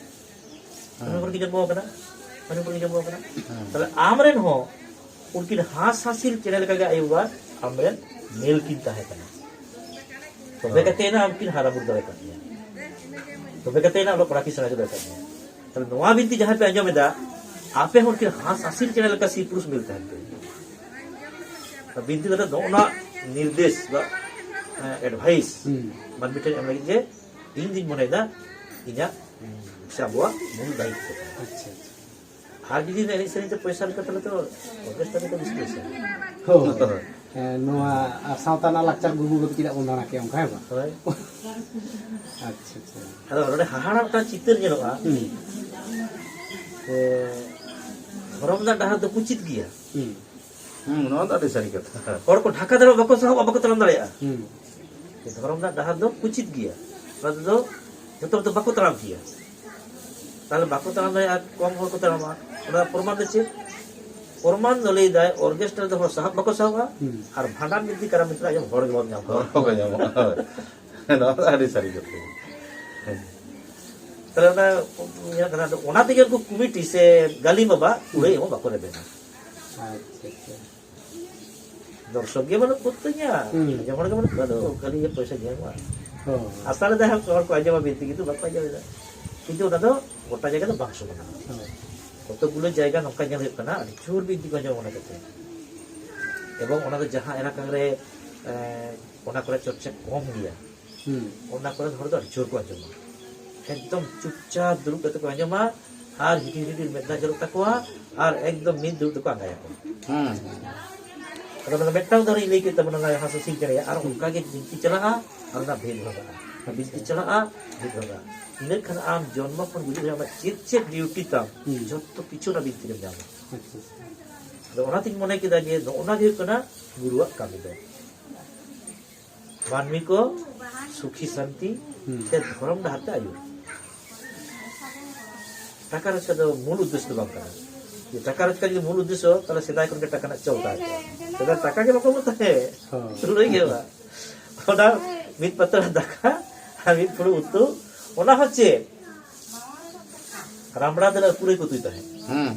ᱢᱟᱹᱱᱢᱤ ᱦᱚᱯᱚᱱ ᱠᱤᱱ ᱡᱚᱱᱢᱚ ᱟᱠᱟᱱᱟ, ᱢᱟᱹᱱᱢᱤ ᱦᱚᱯᱚᱱ ᱠᱤᱱ ᱡᱚᱱᱢᱚ ᱟᱠᱟᱱᱟ᱾ ᱛᱟᱦᱞᱮ ᱟᱢ ᱨᱮᱱ ᱦᱚᱸ ᱩᱱᱠᱤᱱ ᱦᱟᱸᱥ ᱦᱟᱸᱥᱤᱞ ᱪᱮᱬᱮ ᱞᱮᱠᱟᱜᱮ ᱟᱭᱳ ᱵᱟᱵᱟ ᱟᱢ ᱨᱮᱱ ᱢᱮᱞ ᱠᱤᱱ ᱛᱟᱦᱮᱸ ᱠᱟᱱᱟ᱾ ᱛᱚᱵᱮ ᱠᱟᱛᱮ ᱮᱱᱟ ᱟᱢ ᱠᱤᱱ ᱦᱟᱨᱟ ᱵᱩᱨᱩ ᱫᱟᱲᱮ ᱠᱟᱫ ᱢᱮᱭᱟ᱾ ᱛᱚᱵᱮ ᱠᱟᱛᱮ ᱮᱱᱟ ᱚᱞᱚᱜ ᱯᱟᱲᱦᱟᱜ ᱠᱤᱱ ᱥᱮᱬᱟ ᱦᱚᱪᱚ ᱫᱟᱲᱮᱭᱟᱜ ᱠᱟᱱᱟ᱾ ᱛᱟᱦᱞᱮ ᱱᱚᱣᱟ ᱵᱤᱱᱛᱤ ᱡᱟᱦᱟᱸᱭ ᱯᱮ ᱟᱸᱡᱚᱢ ᱮᱫᱟ, ᱟᱯᱮ ᱦᱚᱸ ᱩᱱᱠᱤᱱ ᱦᱟᱸᱥ ᱦᱟᱹᱥᱤᱞ ᱪᱮᱬᱮ ᱞᱮᱠᱟ ᱥᱤᱨ ᱯᱩᱨᱩᱥ ᱢᱤᱞ ᱛᱟᱦᱮᱱ ᱯᱮ᱾ ᱵᱤᱱᱛᱤ ᱠᱟᱛᱮ ᱱᱚᱜᱼᱚ ᱱᱚᱣᱟ ᱱᱤᱨᱫᱮᱥ ᱵᱟ, ᱮ, ᱮᱰᱵᱷᱟᱭᱤᱥ ᱦᱩᱸ᱾ ᱢᱟᱹᱱᱢᱤ ᱴᱷᱮᱱ ᱮᱢ ᱞᱟᱹᱜᱤᱫ ᱜᱮ ᱤᱧ ᱫᱩᱧ ᱢᱚᱱᱮᱭᱮᱫᱟ ᱤᱧᱟᱹᱜ, ᱩᱸ, ᱥᱮ ᱟᱵᱚᱣᱟᱜ ᱢᱩᱞ ᱫᱟᱭᱤᱛᱛᱚ ᱠᱟᱱᱟ᱾ ᱟᱪᱪᱷᱟ, ᱟᱪᱪᱷᱟ᱾ ᱟᱨ ᱡᱩᱫᱤ ᱮᱱᱮᱡ ᱥᱮᱨᱮᱧ ᱛᱮ ᱯᱚᱭᱥᱟ ᱞᱮᱠᱟ, ᱛᱟᱦᱞᱮ ᱛᱚ ᱚᱨᱠᱮᱥᱴᱨᱟ ᱨᱮ ᱛᱚ ᱵᱮᱥᱤ ᱯᱚᱭᱥᱟ᱾ ᱦᱳᱭ᱾ ᱦᱮᱸ, ᱱᱚᱣᱟ ᱥᱟᱶᱛᱟ ᱨᱮᱱᱟᱜ ᱞᱟᱠᱪᱟᱨ ᱜᱩᱨᱩ ᱠᱚᱫᱚ ᱪᱮᱫᱟᱜ ᱵᱚᱱ ᱫᱟᱬᱟ ᱠᱮᱭᱟ ᱚᱱᱠᱟ, ᱦᱮᱸ ᱵᱟᱝ? ᱦᱳᱭ᱾ ᱟᱪᱪᱷᱟ, ᱟᱪᱪᱷᱟ᱾ ᱟᱫᱚ ᱱᱚᱰᱮ ᱦᱟᱦᱟᱲᱟ ᱢᱤᱫᱴᱟᱝ ᱪᱤᱛᱟᱹᱨ ᱧᱮᱞᱚᱜᱼᱟ᱾ ᱦᱩᱸ᱾ ᱡᱮ ᱫᱷᱚᱨᱚᱢ ᱨᱮᱱᱟᱜ ᱰᱟᱦᱟᱨ ᱫᱚ ᱠᱩᱪᱤᱛ ᱜᱮᱭᱟ᱾ ᱦᱩᱸ᱾ ᱦᱩᱸ, ᱱᱚᱣᱟ ᱫᱚ ᱟᱹᱰᱤ ᱥᱟᱹᱨᱤ ᱠᱟᱛᱷᱟ᱾ ᱦᱚᱲ ᱠᱚ ᱰᱷᱟᱠᱟ ᱫᱟᱲᱮᱭᱟᱜᱼᱟ, ᱵᱟᱠᱚ ᱥᱟᱦᱚᱵᱼᱟ, ᱵᱟᱠᱚ ᱛᱟᱲᱟᱢ ᱫᱟᱲᱮᱭᱟᱜᱼᱟ᱾ ᱦᱩᱸ᱾ ᱫᱷᱚᱨᱚᱢ ᱨᱮᱱᱟᱜ ᱰᱟᱦᱟᱨ ᱫᱚ ᱠᱩᱪᱤᱛ ᱜᱮᱭᱟ᱾ ᱚᱱᱟ ᱛᱮᱫᱚ ᱡᱚᱛᱚ ᱦᱚᱲ ᱫᱚ ᱵᱟᱠᱚ ᱛᱟᱲᱟᱢ ᱠᱮᱭᱟ᱾ ᱛᱟᱦᱞᱮ ᱵᱟᱠᱚ ᱛᱟᱲᱟᱢ ᱫᱟᱲᱮᱭᱟᱜᱼᱟ, ᱠᱚᱢ ᱦᱚᱲ ᱠᱚ ᱛᱟᱲᱟᱢᱟ᱾ ᱚᱱᱟ ᱯᱨᱚᱢᱟᱱ ᱫᱚ ᱪᱮᱫ? ᱯᱨᱚᱢᱟᱱ ᱫᱚ ᱞᱟᱹᱭ ᱫᱟᱭ, ᱚᱨᱜᱮᱥᱴᱟᱨ ᱫᱚ ᱦᱚᱲ ᱥᱟᱦᱟᱵ ᱵᱟᱠᱚ ᱥᱟᱦᱟᱵᱼᱟ, ᱦᱩᱸ᱾ ᱟᱨ ᱵᱷᱟᱸᱰᱟᱱ ᱵᱤᱱᱛᱤ ᱠᱟᱨᱟᱢ ᱵᱤᱱᱛᱤ ᱨᱮ ᱟᱸᱡᱚᱢ ᱦᱚᱲ ᱜᱮ ᱵᱟᱢ ᱧᱟᱢ ᱠᱚᱣᱟ᱾ ᱦᱚᱲ ᱵᱟᱠᱚ ᱧᱟᱢᱚᱜᱼᱟ᱾ ᱦᱳᱭ᱾ ᱱᱚᱣᱟ ᱫᱚ ᱟᱹᱰᱤ ᱥᱟᱹᱨᱤ ᱠᱟᱛᱷᱟ᱾ ᱦᱮᱸ᱾ ᱛᱟᱦᱞᱮ ᱚᱱᱟ ᱧᱮᱞ ᱠᱟᱱᱟ, ᱟᱫᱚ ᱚᱱᱟ ᱛᱮᱜᱮ ᱩᱱᱠᱩ ᱠᱚᱢᱤᱴᱤ ᱥᱮ ᱜᱟᱹᱞᱤᱢ ᱵᱟᱵᱟ ᱠᱩᱲᱟᱹᱭ ᱦᱚᱸ ᱵᱟᱠᱚ ᱨᱮᱵᱮᱱᱟ᱾ ᱟᱪᱪᱷᱟ, ᱟᱪᱪᱷᱟ᱾ ᱫᱚᱨᱥᱚᱠ ᱜᱮ ᱵᱟᱹᱱᱩᱜ ᱠᱚ ᱛᱤᱧᱟ, ᱦᱩᱸ᱾ ᱟᱸᱡᱚᱢ ᱦᱚᱲ ᱜᱮ ᱵᱟᱹᱱᱩᱜ ᱠᱚᱣᱟ, ᱟᱫᱚ ᱠᱷᱟᱹᱞᱤ ᱜᱮ ᱯᱚᱭᱥᱟ ᱧᱟᱢᱚᱜᱼᱟ᱾ ᱦᱳᱭ᱾ ᱟᱥᱟ ᱞᱮᱫᱟ ᱦᱚᱲ ᱠᱚ ᱟᱸᱡᱚᱢᱟ ᱵᱤᱱᱛᱤ, ᱠᱤᱱᱛᱩ ᱵᱟᱠᱚ ᱟᱸᱡᱚᱢ ᱮᱫᱟ᱾ ᱠᱤᱱᱛᱩ ᱚᱱᱟ ᱫᱚ ᱜᱚᱴᱟ ᱡᱟᱭᱜᱟ ᱫᱚ ᱵᱟᱝ ᱥᱚᱢᱟᱱᱟ᱾ ᱦᱳᱭ᱾ ᱠᱚᱛᱚᱠ ᱜᱩᱞᱳ ᱡᱟᱭᱜᱟ ᱱᱚᱝᱠᱟ ᱧᱮᱞ ᱦᱩᱭᱩᱜ ᱠᱟᱱᱟ, ᱟᱹᱰᱤ ᱡᱳᱨ ᱵᱤᱱᱛᱤ ᱠᱚ ᱟᱸᱡᱚᱢᱟ ᱚᱱᱟ ᱠᱷᱟᱹᱛᱤᱨ᱾ ᱮᱵᱚᱝ ᱚᱱᱟ ᱫᱚ ᱡᱟᱦᱟᱸ ᱮᱞᱟᱠᱟ ᱨᱮ, ᱮ, ᱚᱱᱟ ᱠᱚᱨᱮ ᱪᱚᱨᱪᱟ ᱠᱚᱢ ᱜᱮᱭᱟ, ᱦᱩᱸ᱾ ᱚᱱᱟ ᱠᱚᱨᱮᱱ ᱦᱚᱲ ᱫᱚ ᱟᱹᱰᱤ ᱡᱳᱨ ᱠᱚ ᱟᱸᱡᱚᱢᱟ᱾ ᱮᱠᱫᱚᱢ ᱪᱩᱯᱪᱟᱯ ᱫᱩᱲᱩᱵ ᱠᱟᱛᱮ ᱠᱚ ᱟᱸᱡᱚᱢᱟ, ᱟᱨ ᱦᱤᱰᱤᱨ ᱦᱤᱰᱤᱨ ᱢᱮᱫ ᱫᱟᱜ ᱡᱚᱨᱚᱜ ᱛᱟᱠᱚᱣᱟ, ᱟᱨ ᱮᱠᱫᱚᱢ ᱢᱤᱫ ᱫᱩᱲᱩᱵ ᱛᱮᱠᱚ ᱟᱸᱜᱟᱭᱟᱠᱚ᱾ ᱦᱩᱸ᱾ ᱟᱫᱚ ᱚᱱᱟ ᱫᱚ ᱢᱤᱫᱴᱟᱝ ᱫᱷᱟᱨᱮᱧ ᱞᱟᱹᱭ ᱠᱮᱫ ᱛᱟᱵᱚᱱᱟ, ᱚᱱᱟ ᱦᱟᱸᱥ ᱦᱟᱹᱥᱤᱞ ᱪᱮᱬᱮᱭᱟᱜ, ᱟᱨ ᱚᱱᱠᱟ ᱜᱮ ᱵᱤᱱᱛᱤ ᱪᱟᱞᱟᱜᱼᱟ, ᱟᱨ ᱚᱱᱟ ᱵᱷᱮᱫ ᱵᱷᱟᱜᱟᱜᱼᱟ᱾ ᱚᱱᱟ ᱵᱤᱱᱛᱤ ᱪᱟᱞᱟᱜᱼᱟ, ᱵᱷᱮᱫ ᱵᱷᱟᱜᱟᱜᱼᱟ᱾ ᱤᱱᱟᱹ ᱠᱷᱟᱱ ᱟᱢ ᱡᱚᱱᱢᱚ ᱠᱷᱚᱱ ᱜᱩᱡᱩᱜ ᱫᱷᱟᱹᱵᱤᱡ ᱟᱢᱟᱜ ᱪᱮᱫ ᱪᱮᱫ ᱰᱤᱭᱩᱴᱤ ᱛᱟᱢ, ᱦᱩᱸ᱾ ᱡᱚᱛᱚ ᱠᱤᱪᱷᱩ ᱚᱱᱟ ᱵᱤᱱᱛᱤ ᱨᱮᱢ ᱧᱟᱢᱟ᱾ ᱟᱪᱪᱷᱟ, ᱟᱪᱪᱷᱟ᱾ ᱟᱫᱚ ᱚᱱᱟᱛᱤᱧ ᱢᱚᱱᱮ ᱠᱮᱫᱟ ᱡᱮ ᱱᱚᱜᱼᱚ ᱱᱟ ᱜᱮ ᱦᱩᱭᱩᱜ ᱠᱟᱱᱟ ᱜᱩᱨᱩᱣᱟᱜ ᱠᱟᱹᱢᱤ ᱫᱚ᱾ ᱢᱟᱹᱱᱢᱤ ᱠᱚ ᱥᱩᱠᱷᱤ ᱥᱟᱱᱛᱤ ᱦᱩᱸ᱾ ᱥᱮ ᱫᱷᱚᱨᱚᱢ ᱰᱟᱦᱟᱨ ᱛᱮ ᱟᱹᱭᱩᱨ᱾ ᱴᱟᱠᱟ ᱨᱳᱡᱽᱜᱟᱨ ᱫᱚ ᱢᱩᱞ ᱩᱫᱽᱫᱮᱥᱥᱚ ᱫᱚ ᱵᱟᱝ ᱠᱟᱱᱟ᱾ ᱡᱮ ᱴᱟᱠᱟ ᱨᱳᱡᱽᱜᱟᱨ ᱡᱩᱫᱤ ᱢᱩᱞ ᱩᱫᱽᱫᱮᱥᱥᱚ, ᱛᱟᱦᱞᱮ ᱥᱮᱫᱟᱭ ᱠᱷᱚᱱ ᱜᱮ ᱴᱟᱠᱟ ᱨᱮᱱᱟᱜ ᱪᱚᱞ ᱛᱟᱦᱮᱸ ᱠᱚᱜᱼᱟ᱾ ᱥᱮᱫᱟᱭ ᱴᱟᱠᱟ ᱜᱮ ᱵᱟᱠᱚ ᱮᱢᱚᱜ ᱛᱟᱦᱮᱸᱫ᱾ ᱦᱳᱭ᱾ ᱞᱟᱹᱭ ᱜᱮ ᱵᱟᱝ᱾ ᱚᱱᱟ ᱢᱤᱫ ᱯᱟᱛᱲᱟ ᱫᱟᱠᱟ ᱟᱨ ᱢᱤᱫ ᱯᱷᱩᱲᱩᱜ ᱩᱛᱩ, ᱚᱱᱟ ᱦᱚᱸ ᱪᱮᱫ? ᱨᱟᱢᱲᱟ ᱫᱟᱹᱞ ᱟᱨ ᱯᱩᱨᱟᱹᱭ ᱠᱚ ᱩᱛᱩᱭ ᱛᱟᱦᱮᱸᱫ᱾ ᱦᱩᱸ᱾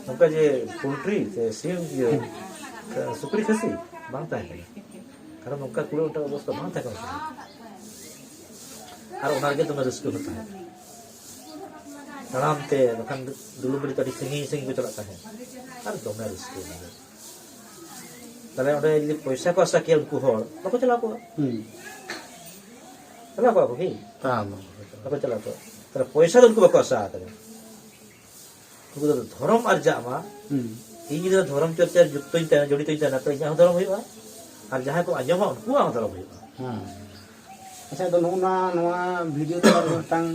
ᱱᱚᱝᱠᱟ ᱡᱮ ᱯᱳᱞᱴᱨᱤ ᱥᱮ ᱥᱤᱢ, ᱤᱭᱟᱹ, ᱥᱩᱠᱨᱤ ᱠᱷᱟᱹᱥᱤ ᱵᱟᱝ ᱛᱟᱦᱮᱸ ᱠᱟᱱᱟ᱾ ᱠᱟᱨᱚᱱ ᱱᱚᱝᱠᱟ ᱠᱩᱲᱟᱹ ᱚᱱᱠᱟ ᱚᱵᱚᱥᱛᱷᱟ ᱵᱟᱝ ᱛᱟᱦᱮᱸ ᱠᱟᱱᱟ᱾ ᱟᱨ ᱚᱱᱟ ᱨᱮᱜᱮ ᱫᱚᱢᱮ ᱨᱟᱹᱥᱠᱟᱹ ᱦᱚᱸ ᱛᱟᱦᱮᱸ ᱠᱟᱱᱟ᱾ ᱛᱟᱲᱟᱢ ᱛᱮ ᱵᱟᱠᱷᱟᱱ ᱫᱩᱞᱩᱢ ᱨᱮ ᱟᱹᱰᱤ ᱥᱟᱺᱜᱤᱧ ᱥᱟᱺᱜᱤᱧ ᱠᱚ ᱪᱟᱞᱟᱜ ᱛᱟᱦᱮᱸᱫ᱾ ᱟᱨ ᱫᱚᱢᱮ ᱨᱟᱹᱥᱠᱟᱹ ᱚᱱᱟ ᱜᱮ᱾ ᱛᱟᱦᱞᱮ ᱚᱸᱰᱮ ᱡᱩᱫᱤ ᱯᱚᱭᱥᱟ ᱠᱚ ᱟᱥᱟ ᱠᱮᱭᱟ ᱩᱱᱠᱩ ᱦᱚᱲ, ᱵᱟᱠᱚ ᱪᱟᱞᱟᱣ ᱠᱚᱜᱼᱟ᱾ ᱦᱩᱸ᱾ ᱪᱟᱞᱟᱣ ᱠᱚᱜᱼᱟ ᱠᱚ ᱠᱤ? ᱵᱟᱝ, ᱵᱟᱝ, ᱵᱟᱠᱚ ᱪᱟᱞᱟᱣ ᱠᱚᱜᱼᱟ᱾ ᱛᱟᱦᱞᱮ ᱯᱚᱭᱥᱟ ᱫᱚ ᱩᱱᱠᱩ ᱵᱟᱠᱚ ᱟᱥᱟ ᱟᱠᱟᱫᱟ᱾ ᱩᱱᱠᱩ ᱫᱚ ᱫᱷᱚᱨᱚᱢ ᱟᱨᱡᱟᱜ ᱢᱟ᱾ ᱦᱩᱸ᱾ ᱤᱧ ᱡᱩᱫᱤ ᱫᱷᱚᱨᱚᱢ ᱪᱚᱨᱪᱟ ᱡᱩᱠᱛᱚᱧ ᱛᱟᱦᱮᱱᱟ, ᱡᱚᱲᱤᱛᱚᱧ ᱛᱟᱦᱮᱱᱟ, ᱛᱚ ᱤᱧᱟᱹᱜ ᱦᱚᱸ ᱫᱷᱚᱨᱚᱢ ᱦᱩᱭᱩᱜᱼᱟ, ᱟᱨ ᱡᱟᱦᱟᱸᱭ ᱠᱚ ᱟᱸᱡᱚᱢᱟ ᱩᱱᱠᱩᱣᱟᱜ ᱦᱚᱸ ᱫᱷᱚᱨᱚᱢ ᱦᱩᱭᱩᱜᱼᱟ᱾ ᱦᱮᱸ᱾ ᱟᱪᱪᱷᱟ, ᱟᱫᱚ ᱱᱚᱜᱼᱚ ᱱᱚᱣᱟ, ᱱᱚᱣᱟ ᱵᱷᱤᱰᱤᱭᱳ ᱛᱟᱞᱟ ᱨᱮ ᱢᱤᱫᱴᱟᱝ,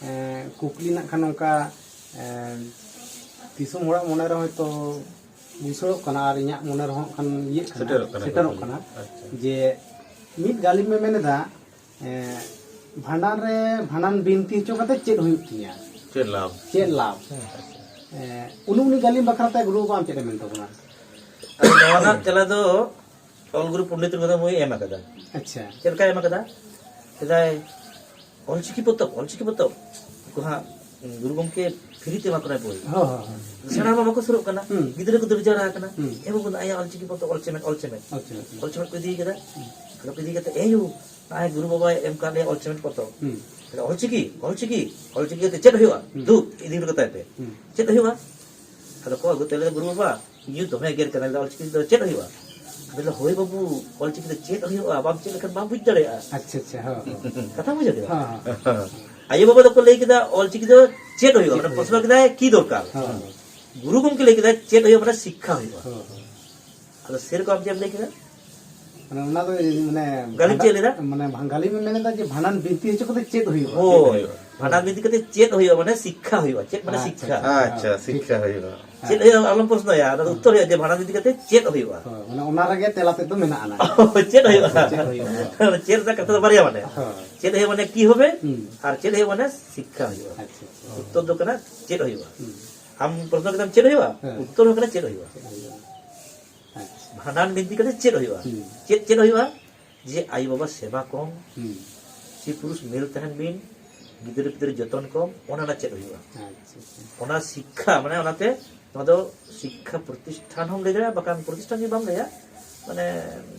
ᱮᱸ, ᱠᱩᱠᱞᱤ ᱱᱟᱜ ᱠᱷᱟᱱ ᱱᱚᱝᱠᱟ, ᱮᱸ, ᱫᱤᱥᱚᱢ ᱦᱚᱲᱟᱜ ᱢᱚᱱᱮ ᱨᱮ ᱦᱚᱭᱛᱳ ᱵᱩᱥᱟᱹᱲᱚᱜ ᱠᱟᱱᱟ ᱟᱨ ᱤᱧᱟᱹᱜ ᱢᱚᱱᱮ ᱨᱮᱦᱚᱸ ᱠᱷᱟᱱ ᱤᱭᱟᱹᱜ ᱠᱟᱱᱟ, ᱥᱮᱴᱮᱨᱚᱜ ᱠᱟᱱᱟ᱾ ᱥᱮᱴᱮᱨᱚᱜ ᱠᱟᱱᱟ᱾ ᱟᱪᱪᱷᱟ᱾ ᱡᱮ ᱢᱤᱫ ᱜᱟᱹᱞᱤᱢ ᱮ ᱢᱮᱱ ᱮᱫᱟ, ᱮᱸ, ᱵᱷᱟᱸᱰᱟᱱ ᱨᱮ, ᱵᱷᱟᱸᱰᱟᱱ ᱵᱤᱱᱛᱤ ᱦᱚᱪᱚ ᱠᱟᱛᱮ ᱪᱮᱫ ᱦᱩᱭᱩᱜ ᱛᱤᱧᱟ? ᱪᱮᱫ ᱞᱟᱵᱷ? ᱪᱮᱫ ᱞᱟᱵᱷ? ᱦᱮᱸ᱾ ᱮᱸ, ᱩᱱᱤ, ᱩᱱᱤ ᱜᱟᱹᱞᱤᱢ ᱵᱟᱠᱷᱨᱟ ᱛᱮ ᱜᱩᱨᱩ ᱵᱟᱵᱟ ᱟᱢ ᱪᱮᱫ ᱮᱢ ᱢᱮᱱ ᱛᱟᱵᱚᱱᱟ? ᱟᱫᱚ ᱱᱚᱣᱟ ᱨᱮᱱᱟᱜ ᱛᱮᱞᱟ ᱫᱚ ᱚᱞ ᱜᱩᱨᱩ ᱯᱚᱱᱰᱤᱛ ᱨᱚᱜᱷᱩᱱᱟᱛᱷ ᱢᱩᱨᱢᱩᱭ ᱮᱢ ᱟᱠᱟᱫᱟ᱾ ᱟᱪᱪᱷᱟ᱾ ᱪᱮᱫ ᱞᱮᱠᱟᱭ ᱮᱢ ᱟᱠᱟᱫᱟ? ᱥᱮᱫᱟᱭ ᱚᱞᱪᱤᱠᱤ ᱯᱚᱛᱚᱵ, ᱚᱞᱪᱤᱠᱤ ᱯᱚᱛᱚᱵ ᱩᱱᱠᱩ ᱦᱟᱸᱜ ᱜᱩᱨᱩ ᱜᱚᱢᱠᱮ ᱯᱷᱤᱨᱤ ᱛᱮ ᱮᱢᱟ ᱠᱚ ᱠᱟᱱᱟᱭ ᱵᱳᱭ᱾ ᱦᱚᱸ, ᱦᱚᱸ, ᱦᱚᱸ᱾ ᱥᱮᱬᱟ ᱢᱟ ᱵᱟᱠᱚ ᱥᱩᱨᱩᱜ ᱠᱟᱱᱟ᱾ ᱦᱩᱸ᱾ ᱜᱤᱫᱽᱨᱟᱹ ᱠᱚ ᱫᱟᱹᱲ ᱡᱟᱣᱨᱟ ᱟᱠᱟᱱᱟ᱾ ᱦᱩᱸ᱾ "ᱮ ᱵᱟᱹᱵᱩ, ᱱᱚᱜᱼᱚᱭ ᱚᱞᱪᱤᱠᱤ ᱯᱚᱛᱚᱵ ᱚᱞ ᱪᱮᱢᱮᱫ, ᱚᱞ ᱪᱮᱢᱮᱫ᱾ ᱚᱞ ᱪᱮᱢᱮᱫ᱾ ᱚᱞ ᱪᱮᱢᱮᱫ ᱠᱚ ᱤᱫᱤ ᱠᱟᱫᱟ᱾ ᱦᱩᱸ᱾ ᱟᱫᱚ ᱠᱚ ᱤᱫᱤ ᱠᱟᱛᱮ, "ᱮ ᱭᱩ, ᱱᱚᱜᱼᱚᱭ ᱜᱩᱨᱩ ᱵᱟᱵᱟᱭ ᱮᱢ ᱠᱟᱫ ᱞᱮᱭᱟ ᱚᱞ ᱪᱮᱢᱮᱫ ᱯᱚᱛᱚᱵ᱾ ᱦᱩᱸ᱾ ᱟᱫᱚ ᱚᱞᱪᱤᱠᱤ, ᱚᱞᱪᱤᱠᱤ, ᱚᱞᱪᱤᱠᱤ ᱠᱟᱛᱮ ᱪᱮᱫ ᱦᱩᱭᱩᱜᱼᱟ?" ᱦᱩᱸ᱾ ᱫᱩ, ᱤᱫᱤ ᱦᱚᱴᱚ ᱠᱟᱛᱟᱭ ᱯᱮ᱾ ᱦᱩᱸ᱾ ᱪᱮᱫ ᱦᱩᱭᱩᱜᱼᱟ? ᱟᱫᱚ ᱠᱚ ᱟᱹᱜᱩ ᱛᱮ ᱞᱟᱹᱭ ᱫᱟ, "ᱜᱩᱨᱩ ᱵᱟᱵᱟ, ᱤᱧ ᱫᱚᱢᱮ ᱮᱜᱮᱨ ᱠᱟᱱᱟ, ᱞᱟᱹᱭ ᱫᱟ, 'ᱚᱞᱪᱤᱠᱤ ᱫᱚ ᱪᱮᱫ ᱦᱩᱭᱩᱜᱼᱟ?' ᱟᱫᱚ ᱞᱟᱹᱭ ᱫᱟ, 'ᱦᱳᱭ ᱵᱟᱹᱵᱩ, ᱚᱞᱪᱤᱠᱤ ᱫᱚ ᱪᱮᱫ ᱦᱩᱭᱩᱜᱼᱟ? ᱵᱟᱢ ᱪᱮᱫ ᱞᱮᱠᱷᱟᱱ ᱵᱟᱢ ᱵᱩᱡᱽ ᱫᱟᱲᱮᱭᱟᱜᱼᱟ᱾'" ᱟᱪᱪᱷᱟ, ᱟᱪᱪᱷᱟ, ᱦᱚᱸ, ᱦᱚᱸ᱾ ᱠᱟᱛᱷᱟ ᱵᱩᱡᱷᱟᱹᱣ ᱠᱮᱫᱟ? ᱦᱚᱸ, ᱦᱚᱸ᱾ ᱟᱭᱳ ᱵᱟᱵᱟ ᱫᱚᱠᱚ ᱞᱟᱹᱭ ᱠᱮᱫᱟ, "ᱚᱞᱪᱤᱠᱤ ᱫᱚ ᱪᱮᱫ ᱦᱩᱭᱩᱜᱼᱟ?" ᱪᱮᱫ ᱢᱟᱱᱮ ᱦᱩᱭᱩᱜᱼᱟ? ᱯᱨᱚᱥᱱᱚ ᱠᱮᱫᱟᱭ, "ᱠᱤ ᱫᱚᱨᱠᱟᱨ?" ᱦᱚᱸ, ᱦᱚᱸ᱾ ᱜᱩᱨᱩ ᱜᱚᱢᱠᱮ ᱞᱟᱹᱭ ᱠᱮᱫᱟ, "ᱪᱮᱫ ᱦᱩᱭᱩᱜᱼᱟ?" ᱢᱟᱱᱮ ᱥᱤᱠᱠᱷᱟ ᱦᱩᱭᱩᱜᱼᱟ᱾ ᱦᱚᱸ, ᱦᱚᱸ᱾ ᱟᱫᱚ ᱥᱮᱨᱚᱠᱚᱢ ᱟᱢ ᱪᱮᱫ ᱮᱢ ᱞᱟᱹᱭ ᱠᱮᱫᱟ? ᱢᱟᱱᱮ ᱚᱱᱟ ᱫᱚ, ᱢᱟᱱᱮ ᱜᱟᱹᱞᱤᱢ ᱵᱷᱟᱸᱰᱟ-, ᱪᱮᱫ ᱞᱟᱹᱭ ᱫᱟ? ᱢᱟᱱᱮ ᱵᱷᱟ-, ᱜᱟᱹᱞᱤᱢ ᱢᱮᱱ ᱮᱫᱟ ᱡᱮ ᱵᱷᱟᱸᱰᱟᱱ ᱵᱤᱱᱛᱤ ᱦᱚᱪᱚ ᱠᱟᱛᱮ ᱪᱮᱫ ᱦᱩᱭᱩᱜᱼᱟ? ᱦᱳᱭ᱾ ᱪᱮᱫ ᱦᱩᱭᱩᱜᱼᱟ? ᱵᱷᱟᱸᱰᱟᱱ ᱵᱤᱱᱛᱤ ᱠᱟᱛᱮ ᱪᱮᱫ ᱦᱩᱭᱩᱜᱼᱟ? ᱢᱟᱱᱮ ᱥᱤᱠᱠᱷᱟ ᱦᱩᱭᱩᱜᱼᱟ᱾ ᱪᱮᱫ ᱢᱟᱱᱮ ᱟᱪᱪᱷᱟ, ᱥᱤᱠᱠᱷᱟ? ᱟᱪᱪᱷᱟ᱾ ᱟᱪᱪᱷᱟ, ᱥᱤᱠᱠᱷᱟ ᱦᱩᱭᱩᱜᱼᱟ᱾ ᱪᱮᱫ ᱦᱩᱭᱩᱜᱼᱟ? ᱟᱞᱚᱢ ᱯᱨᱚᱥᱱᱚᱭᱟ, ᱚᱱᱟ ᱫᱚ ᱩᱛᱛᱚᱨ ᱦᱩᱭᱩᱜᱼᱟ ᱡᱮ ᱵᱷᱟᱸᱰᱟᱱ ᱵᱤᱱᱛᱤ ᱠᱟᱛᱮ ᱪᱮᱫ ᱦᱩᱭᱩᱜᱼᱟ? ᱦᱳᱭ, ᱢᱟᱱᱮ ᱚᱱᱟ ᱨᱮᱜᱮ ᱛᱮᱞᱟ ᱛᱮᱫ ᱫᱚ ᱢᱮᱱᱟᱜᱼᱟ ᱱᱟ᱾ ᱪᱮᱫ ᱦᱩᱭᱩᱜᱼᱟ? ᱪᱮᱫ ᱦᱩᱭᱩᱜᱼᱟ? ᱪᱮᱫ ᱨᱮᱱᱟᱜ ᱠᱟᱛᱷᱟ ᱫᱚ ᱵᱟᱨᱭᱟ ᱢᱟᱱᱮ᱾ ᱦᱳᱭ᱾ ᱪᱮᱫ ᱦᱩᱭᱩᱜᱼᱟ ᱢᱟᱱᱮ ᱠᱤ ᱦᱚᱵᱮ, ᱦᱩᱸ᱾ ᱟᱨ ᱪᱮᱫ ᱦᱩᱭᱩᱜᱼᱟ ᱢᱟᱱᱮ ᱥᱤᱠᱠᱷᱟ ᱦᱩᱭᱩᱜᱼᱟ᱾ ᱟᱪᱪᱷᱟ, ᱟᱪᱪᱷᱟ᱾ ᱩᱛᱛᱚᱨ ᱫᱚ ᱠᱟᱱᱟ ᱪᱮᱫ ᱦᱩᱭᱩᱜᱼᱟ᱾ ᱦᱩᱸ᱾ ᱟᱢ ᱯᱨᱚᱥᱱᱚ ᱠᱮᱫᱟᱢ ᱪᱮᱫ ᱦᱩᱭᱩᱜᱼᱟ? ᱦᱮᱸ᱾ ᱩᱛᱛᱚᱨ ᱦᱚᱸ ᱠᱟᱱᱟ ᱪᱮᱫ ᱦᱩᱭᱩᱜᱼᱟ᱾ ᱪᱮᱫ ᱦᱩᱭᱩᱜᱼᱟ? ᱟᱪᱪᱷᱟ᱾ ᱵᱷᱟᱸᱰᱟᱱ ᱵᱤᱱᱛᱤ ᱠᱟᱛᱮ ᱪᱮᱫ ᱦᱩᱭᱩᱜᱼᱟ? ᱦᱩᱸ᱾ ᱪᱮᱫ, ᱪᱮᱫ ᱦᱩᱭᱩᱜᱼᱟ? ᱡᱮ ᱟᱭᱳ ᱵᱟᱵᱟ ᱥᱮᱵᱟ ᱠᱚᱢ, ᱦᱩᱸ᱾ ᱥᱤ ᱯᱩᱨᱩᱥ ᱢᱮᱞ ᱛᱟᱦᱮᱱ ᱵᱤᱱ, ᱜᱤᱫᱽᱨᱟᱹ ᱯᱤᱫᱽᱨᱟᱹ ᱡᱚᱛᱚᱱ ᱠᱚᱢ, ᱚᱱᱟ ᱨᱮᱱᱟᱜ ᱪᱮᱫ ᱦᱩᱭᱩᱜᱼᱟ? ᱟᱪᱪᱷᱟ, ᱟᱪᱪᱷᱟ᱾ ᱚᱱᱟ ᱥᱤᱠᱠᱷᱟ, ᱢᱟᱱᱮ ᱚᱱᱟᱛᱮ ᱱᱚᱣᱟ ᱫᱚ ᱥᱤᱠᱠᱷᱟ ᱯᱨᱚᱛᱤᱥᱴᱷᱟᱱ ᱦᱚᱸᱢ ᱞᱟᱹᱭ ᱫᱟᱲᱮᱭᱟᱜᱼᱟ, ᱵᱟᱠᱷᱟᱱ ᱯᱨᱚᱛᱤᱥᱴᱷᱟᱱ ᱡᱩᱫᱤ ᱵᱟᱢ ᱞᱟᱹᱭᱟ,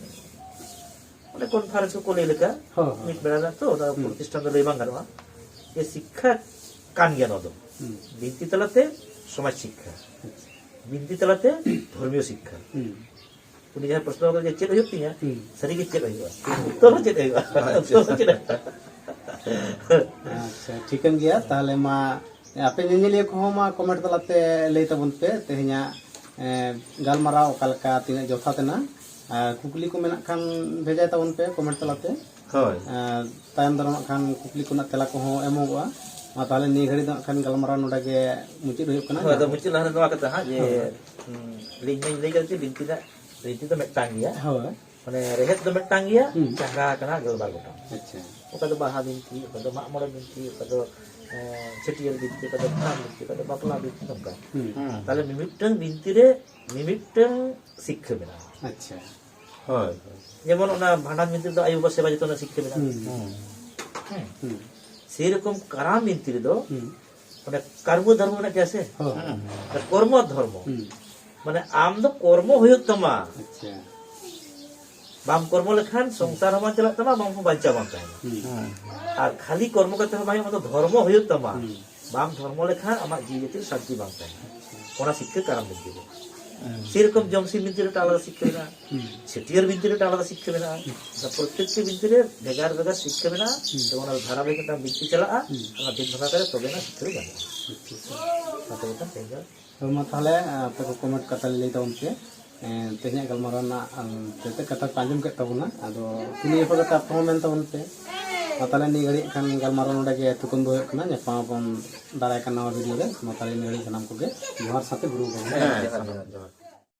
ᱢᱟᱱᱮ ᱠᱚᱱᱯᱷᱟᱨᱮᱱᱥ ᱠᱚᱠᱚ ᱞᱟᱹᱭ ᱞᱮᱠᱟ, ᱦᱳᱭ, ᱦᱳᱭ᱾ ᱢᱤᱫ ᱵᱮᱲᱟ ᱨᱮᱱᱟᱜ ᱛᱚ, ᱚᱱᱟ ᱦᱩᱸ᱾ ᱯᱨᱚᱛᱤᱥᱴᱷᱟᱱ ᱫᱚ ᱞᱟᱹᱭ ᱵᱟᱝ ᱜᱟᱱᱚᱜᱼᱟ᱾ ᱡᱮ ᱥᱤᱠᱠᱷᱟ ᱠᱟᱱ ᱜᱮᱭᱟ ᱱᱚᱣᱟ ᱫᱚ᱾ ᱦᱩᱸ᱾ ᱵᱤᱱᱛᱤ ᱛᱟᱞᱟᱛᱮ ᱥᱚᱢᱟᱡᱽ ᱥᱤᱠᱠᱷᱟ, ᱟᱪᱪᱷᱟ᱾ ᱵᱤᱱᱛᱤ ᱛᱟᱞᱟᱛᱮ ᱫᱷᱚᱨᱢᱤᱭᱚ ᱥᱤᱠᱠᱷᱟ᱾ ᱦᱩᱸ᱾ ᱩᱱᱤ ᱡᱟᱦᱟᱸᱭ ᱯᱨᱚᱥᱱᱚ ᱠᱟᱫᱟ ᱡᱮ ᱪᱮᱫ ᱦᱩᱭᱩᱜ ᱛᱤᱧᱟ, ᱦᱩᱸ᱾ ᱥᱟᱹᱨᱤᱜᱮ ᱪᱮᱫ ᱦᱩᱭᱩᱜᱼᱟ? ᱩᱛᱛᱚᱨ ᱦᱚᱸ ᱪᱮᱫ ᱦᱩᱭᱩᱜᱼᱟ? ᱟᱪᱪᱷᱟ᱾ ᱩᱛᱛᱚᱨ ᱦᱚᱸ ᱪᱮᱫ ᱦᱩᱭᱩᱜᱼᱟ? ᱟᱪᱪᱷᱟ, ᱴᱷᱤᱠᱟᱹᱱ ᱜᱮᱭᱟ᱾ ᱛᱟᱦᱚᱞᱮ ᱢᱟ ᱟᱯᱮ ᱧᱮᱧᱮᱞᱤᱭᱟᱹ ᱠᱚᱦᱚᱸ ᱢᱟ comment ᱛᱟᱞᱟᱛᱮ ᱞᱟᱹᱭ ᱛᱟᱵᱚᱱ ᱯᱮ, ᱛᱮᱦᱮᱧᱟᱜ, ᱮ, ᱜᱟᱞᱢᱟᱨᱟᱣ ᱚᱠᱟ ᱞᱮᱠᱟ, ᱛᱤᱱᱟᱹᱜ ᱡᱚᱛᱷᱟᱛ ᱮᱱᱟ᱾ ᱟᱨ ᱠᱩᱠᱞᱤ ᱠᱚ ᱢᱮᱱᱟᱜ ᱠᱷᱟᱱ ᱵᱷᱮᱡᱟᱭ ᱛᱟᱵᱚᱱ ᱯᱮ comment ᱛᱟᱞᱟᱛᱮ᱾ ᱦᱳᱭ᱾ ᱟᱨ ᱛᱟᱭᱚᱢ ᱫᱟᱨᱟᱢ ᱦᱟᱸᱜ ᱠᱷᱟᱱ ᱠᱩᱠᱞᱤ ᱠᱚᱨᱮᱱᱟᱜ ᱛᱮᱞᱟ ᱠᱚᱦᱚᱸ ᱮᱢᱚᱜᱚᱜᱼᱟ᱾ ᱢᱟ ᱛᱟᱦᱚᱞᱮ ᱱᱤᱭᱟᱹ ᱜᱷᱟᱹᱲᱤᱡ ᱫᱚ ᱦᱟᱸᱜ ᱠᱷᱟᱱ ᱜᱟᱞᱢᱟᱨᱟᱣ ᱱᱚᱰᱮ ᱜᱮ ᱢᱩᱪᱟᱹᱫ ᱦᱩᱭᱩᱜ ᱠᱟᱱᱟ᱾ ᱦᱳᱭ, ᱟᱫᱚ ᱢᱩᱪᱟᱹᱫ ᱞᱟᱦᱟ ᱨᱮ ᱱᱚᱣᱟ ᱠᱟᱛᱷᱟ ᱦᱟᱸᱜ ᱡᱮ, ᱦᱳᱭ᱾ ᱦᱩᱸ, ᱞᱤᱧ ᱢᱟᱧ ᱞᱟᱹᱭ ᱠᱮᱫ ᱡᱮ ᱵᱤᱱᱛᱤ ᱨᱮᱱᱟᱜ, ᱵᱤᱱᱛᱤ ᱫᱚ ᱢᱤᱫᱴᱟᱝ ᱜᱮᱭᱟ᱾ ᱦᱳᱭ᱾ ᱢᱟᱱᱮ ᱨᱮᱦᱮᱫ ᱫᱚ ᱢᱤᱫᱴᱟᱝ ᱜᱮᱭᱟ, ᱦᱩᱸ᱾ ᱪᱟᱸᱜᱟ ᱟᱠᱟᱱᱟ ᱜᱮᱞᱵᱟᱨ ᱜᱚᱴᱟᱝ᱾ ᱟᱪᱪᱷᱟ᱾ ᱚᱠᱟ ᱫᱚ ᱵᱟᱦᱟ ᱵᱤᱱᱛᱤ, ᱚᱠᱟ ᱫᱚ ᱢᱟᱜ ᱢᱚᱬᱮ ᱵᱤᱱᱛᱤ, ᱚᱠᱟ ᱫᱚ, ᱮᱸ, ᱪᱷᱟᱹᱴᱭᱟᱹᱨ ᱵᱤᱱᱛᱤ, ᱚᱠᱟ ᱫᱚ ᱵᱷᱟᱸᱰᱟᱱ ᱵᱤᱱᱛᱤ, ᱚᱠᱟ ᱫᱚ ᱵᱟᱯᱞᱟ ᱵᱤᱱᱛᱤ, ᱱᱚᱝᱠᱟ᱾ ᱦᱩᱸ᱾ ᱦᱩᱸ᱾ ᱛᱟᱦᱞᱮ ᱢᱤᱢᱤᱫᱴᱟᱝ ᱵᱤᱱᱛᱤ ᱨᱮ ᱢᱤᱢᱤᱫᱴᱟᱝ ᱥᱤᱠᱠᱷᱟᱹ ᱢᱮᱱᱟᱜᱼᱟ᱾ ᱟᱪᱪᱷᱟ᱾ ᱦᱳᱭ, ᱦᱳᱭ᱾ ᱡᱮᱢᱚᱱ ᱚᱱᱟ ᱵᱷᱟᱸᱰᱟᱱ ᱵᱤᱱᱛᱤ ᱨᱮᱫᱚ ᱟᱭᱳ ᱵᱟᱵᱟ ᱥᱮᱵᱟ ᱡᱚᱛᱚᱱ ᱨᱮᱱᱟᱜ ᱥᱤᱠᱠᱷᱟᱹ ᱢᱮᱱᱟᱜᱼᱟ᱾ ᱦᱩᱸ᱾ ᱦᱩᱸ᱾ ᱦᱩᱸ᱾ ᱥᱮᱨᱚᱠᱚᱢ ᱠᱟᱨᱟᱢ ᱵᱤᱱᱛᱤ ᱨᱮᱫᱚ ᱦᱩᱸ᱾ ᱚᱱᱮ ᱠᱟᱨᱢᱚ ᱫᱷᱚᱨᱢᱚ ᱢᱮᱱᱟᱜ ᱜᱮᱭᱟ ᱥᱮ? ᱦᱳᱭ᱾ ᱦᱩᱸ᱾ ᱠᱚᱨᱢᱚ ᱫᱷᱚᱨᱢᱚ᱾ ᱦᱩᱸ᱾ ᱢᱟᱱᱮ ᱟᱢ ᱫᱚ ᱠᱚᱨᱢᱚ ᱦᱩᱭᱩᱜ ᱛᱟᱢᱟ᱾ ᱟᱪᱪᱷᱟ᱾ ᱵᱟᱢ ᱠᱚᱨᱢᱚ ᱞᱮᱠᱷᱟᱱ ᱥᱚᱝᱥᱟᱨ ᱦᱚᱸ ᱵᱟᱝ ᱪᱟᱞᱟᱜ ᱛᱟᱢᱟ, ᱵᱟᱝ ᱦᱚᱸ ᱵᱟᱧᱪᱟᱣ ᱵᱟᱝ ᱛᱟᱦᱮᱱᱟ᱾ ᱦᱩᱸ᱾ ᱦᱩᱸ᱾ ᱟᱨ ᱠᱷᱟᱹᱞᱤ ᱠᱚᱨᱢᱚ ᱠᱟᱛᱮ ᱦᱚᱸ ᱵᱟᱝ ᱦᱩᱭᱩᱜᱼᱟ, ᱚᱱᱟ ᱫᱚ ᱫᱷᱚᱨᱢᱚ ᱦᱩᱭᱩᱜ ᱛᱟᱢᱟ᱾ ᱦᱩᱸ᱾ ᱵᱟᱢ ᱫᱷᱚᱨᱢᱚ ᱞᱮᱠᱷᱟᱱ ᱟᱢᱟᱜ ᱡᱤᱣᱤ ᱡᱟᱹᱛᱤ ᱥᱟᱱᱛᱤ ᱵᱟᱝ ᱛᱟᱦᱮᱱᱟ᱾ ᱟᱪᱪᱷᱟ᱾ ᱚᱱᱟ ᱥᱤᱠᱠᱷᱟᱹ ᱠᱟᱨᱟᱢ ᱵᱤᱱᱛᱤ ᱨᱮ᱾ ᱦᱩᱸ᱾ ᱥᱮᱨᱚᱠᱚᱢ ᱡᱚᱢᱥᱤᱢ ᱵᱤᱱᱛᱤ ᱨᱮ ᱢᱤᱫᱴᱟᱝ ᱟᱞᱟᱫᱟ ᱥᱤᱠᱠᱷᱟᱹ ᱢᱮᱱᱟᱜᱼᱟ᱾ ᱦᱩᱸ᱾ ᱪᱷᱟᱹᱴᱭᱟᱹᱨ ᱵᱤᱱᱛᱤ ᱨᱮ ᱢᱤᱫᱴᱟᱝ ᱟᱞᱟᱫᱟ ᱥᱤᱠᱠᱷᱟᱹ ᱢᱮᱱᱟᱜᱼᱟ᱾ ᱦᱩᱸ᱾ ᱚᱱᱟ ᱯᱨᱚᱛᱛᱮᱠᱴᱤ ᱵᱤᱱᱛᱤ ᱨᱮ ᱵᱷᱮᱜᱟᱨ ᱵᱷᱮᱜᱟᱨ ᱥᱤᱠᱠᱷᱟᱹ ᱢᱮᱱᱟᱜᱼᱟ᱾ ᱦᱩᱸ᱾ ᱡᱮᱢᱚᱱ ᱚᱱᱟ ᱫᱷᱟᱨᱟᱵᱟᱦᱤᱠ ᱢᱤᱫᱴᱟᱝ ᱵᱤᱱᱛᱤ ᱪᱟᱞᱟᱜᱼᱟ, ᱦᱩᱸ᱾ ᱚᱱᱟ ᱵᱷᱮᱫ ᱵᱷᱟᱜᱟ ᱠᱟᱛᱮ ᱛᱚᱵᱮ ᱚᱱᱟ ᱥᱤᱠᱠᱷᱟᱹ ᱫᱚ ᱧᱟᱢᱚᱜᱼᱟ᱾ ᱟᱪᱪᱷᱟ, ᱟᱪᱪᱷᱟ᱾ ᱚᱱᱟᱛᱮ ᱢᱤᱫᱴᱟᱝ ᱵᱷᱮᱜᱟᱨ᱾ ᱦᱳᱭ, ᱢᱟ ᱛᱟᱦᱚᱞᱮ, ᱟᱯᱮ ᱠᱚ comment ᱠᱟᱛᱮ ᱞᱟᱹᱭ ᱛᱟᱵᱚᱱ ᱯᱮ᱾ ᱮᱸ, ᱛᱮᱦᱮᱧᱟᱜ ᱜᱟᱞᱢᱟᱨᱟᱣ ᱨᱮᱱᱟᱜ, ᱟᱢ, ᱡᱚᱛᱚ ᱠᱟᱛᱷᱟ ᱯᱮ ᱟᱸᱡᱚᱢ ᱠᱮᱫ ᱛᱟᱵᱚᱱᱟ᱾ ᱟᱫᱚ ᱠᱩᱞᱤ ᱨᱚᱯᱚᱲ ᱠᱟᱛᱮ ᱟᱯᱮ ᱦᱚᱸ ᱢᱮᱱ ᱛᱟᱵᱚᱱ ᱯᱮ᱾ ᱢᱟ ᱛᱟᱦᱚᱞᱮ ᱱᱤᱭᱟᱹ ᱜᱷᱟᱹᱲᱤᱡ ᱠᱷᱟᱱ ᱜᱟᱞᱢᱟᱨᱟᱣ ᱱᱚᱰᱮ ᱜᱮ ᱛᱷᱩᱠᱟᱹᱢ ᱫᱚ ᱦᱩᱭᱩᱜ ᱠᱟᱱᱟ᱾ ᱧᱟᱯᱟᱢ ᱟᱵᱚᱱ ᱫᱟᱨᱟᱭ ᱠᱟᱱ ᱱᱟᱣᱟ video ᱨᱮ᱾ ᱢᱟ ᱛᱟᱦᱚᱞᱮ ᱱᱤᱭᱟᱹ ᱜᱷᱟᱹᱲᱤᱡ ᱥᱟᱱᱟᱢ ᱠᱚᱜᱮ ᱡᱚᱦᱟᱨ ᱥᱟᱛᱮ ᱜᱩᱨᱩ ᱜᱚᱢᱠᱮ᱾ ᱦᱮᱸ, ᱡᱚᱦᱟᱨ, ᱡᱚᱦᱟᱨ, ᱡᱚᱦᱟᱨ᱾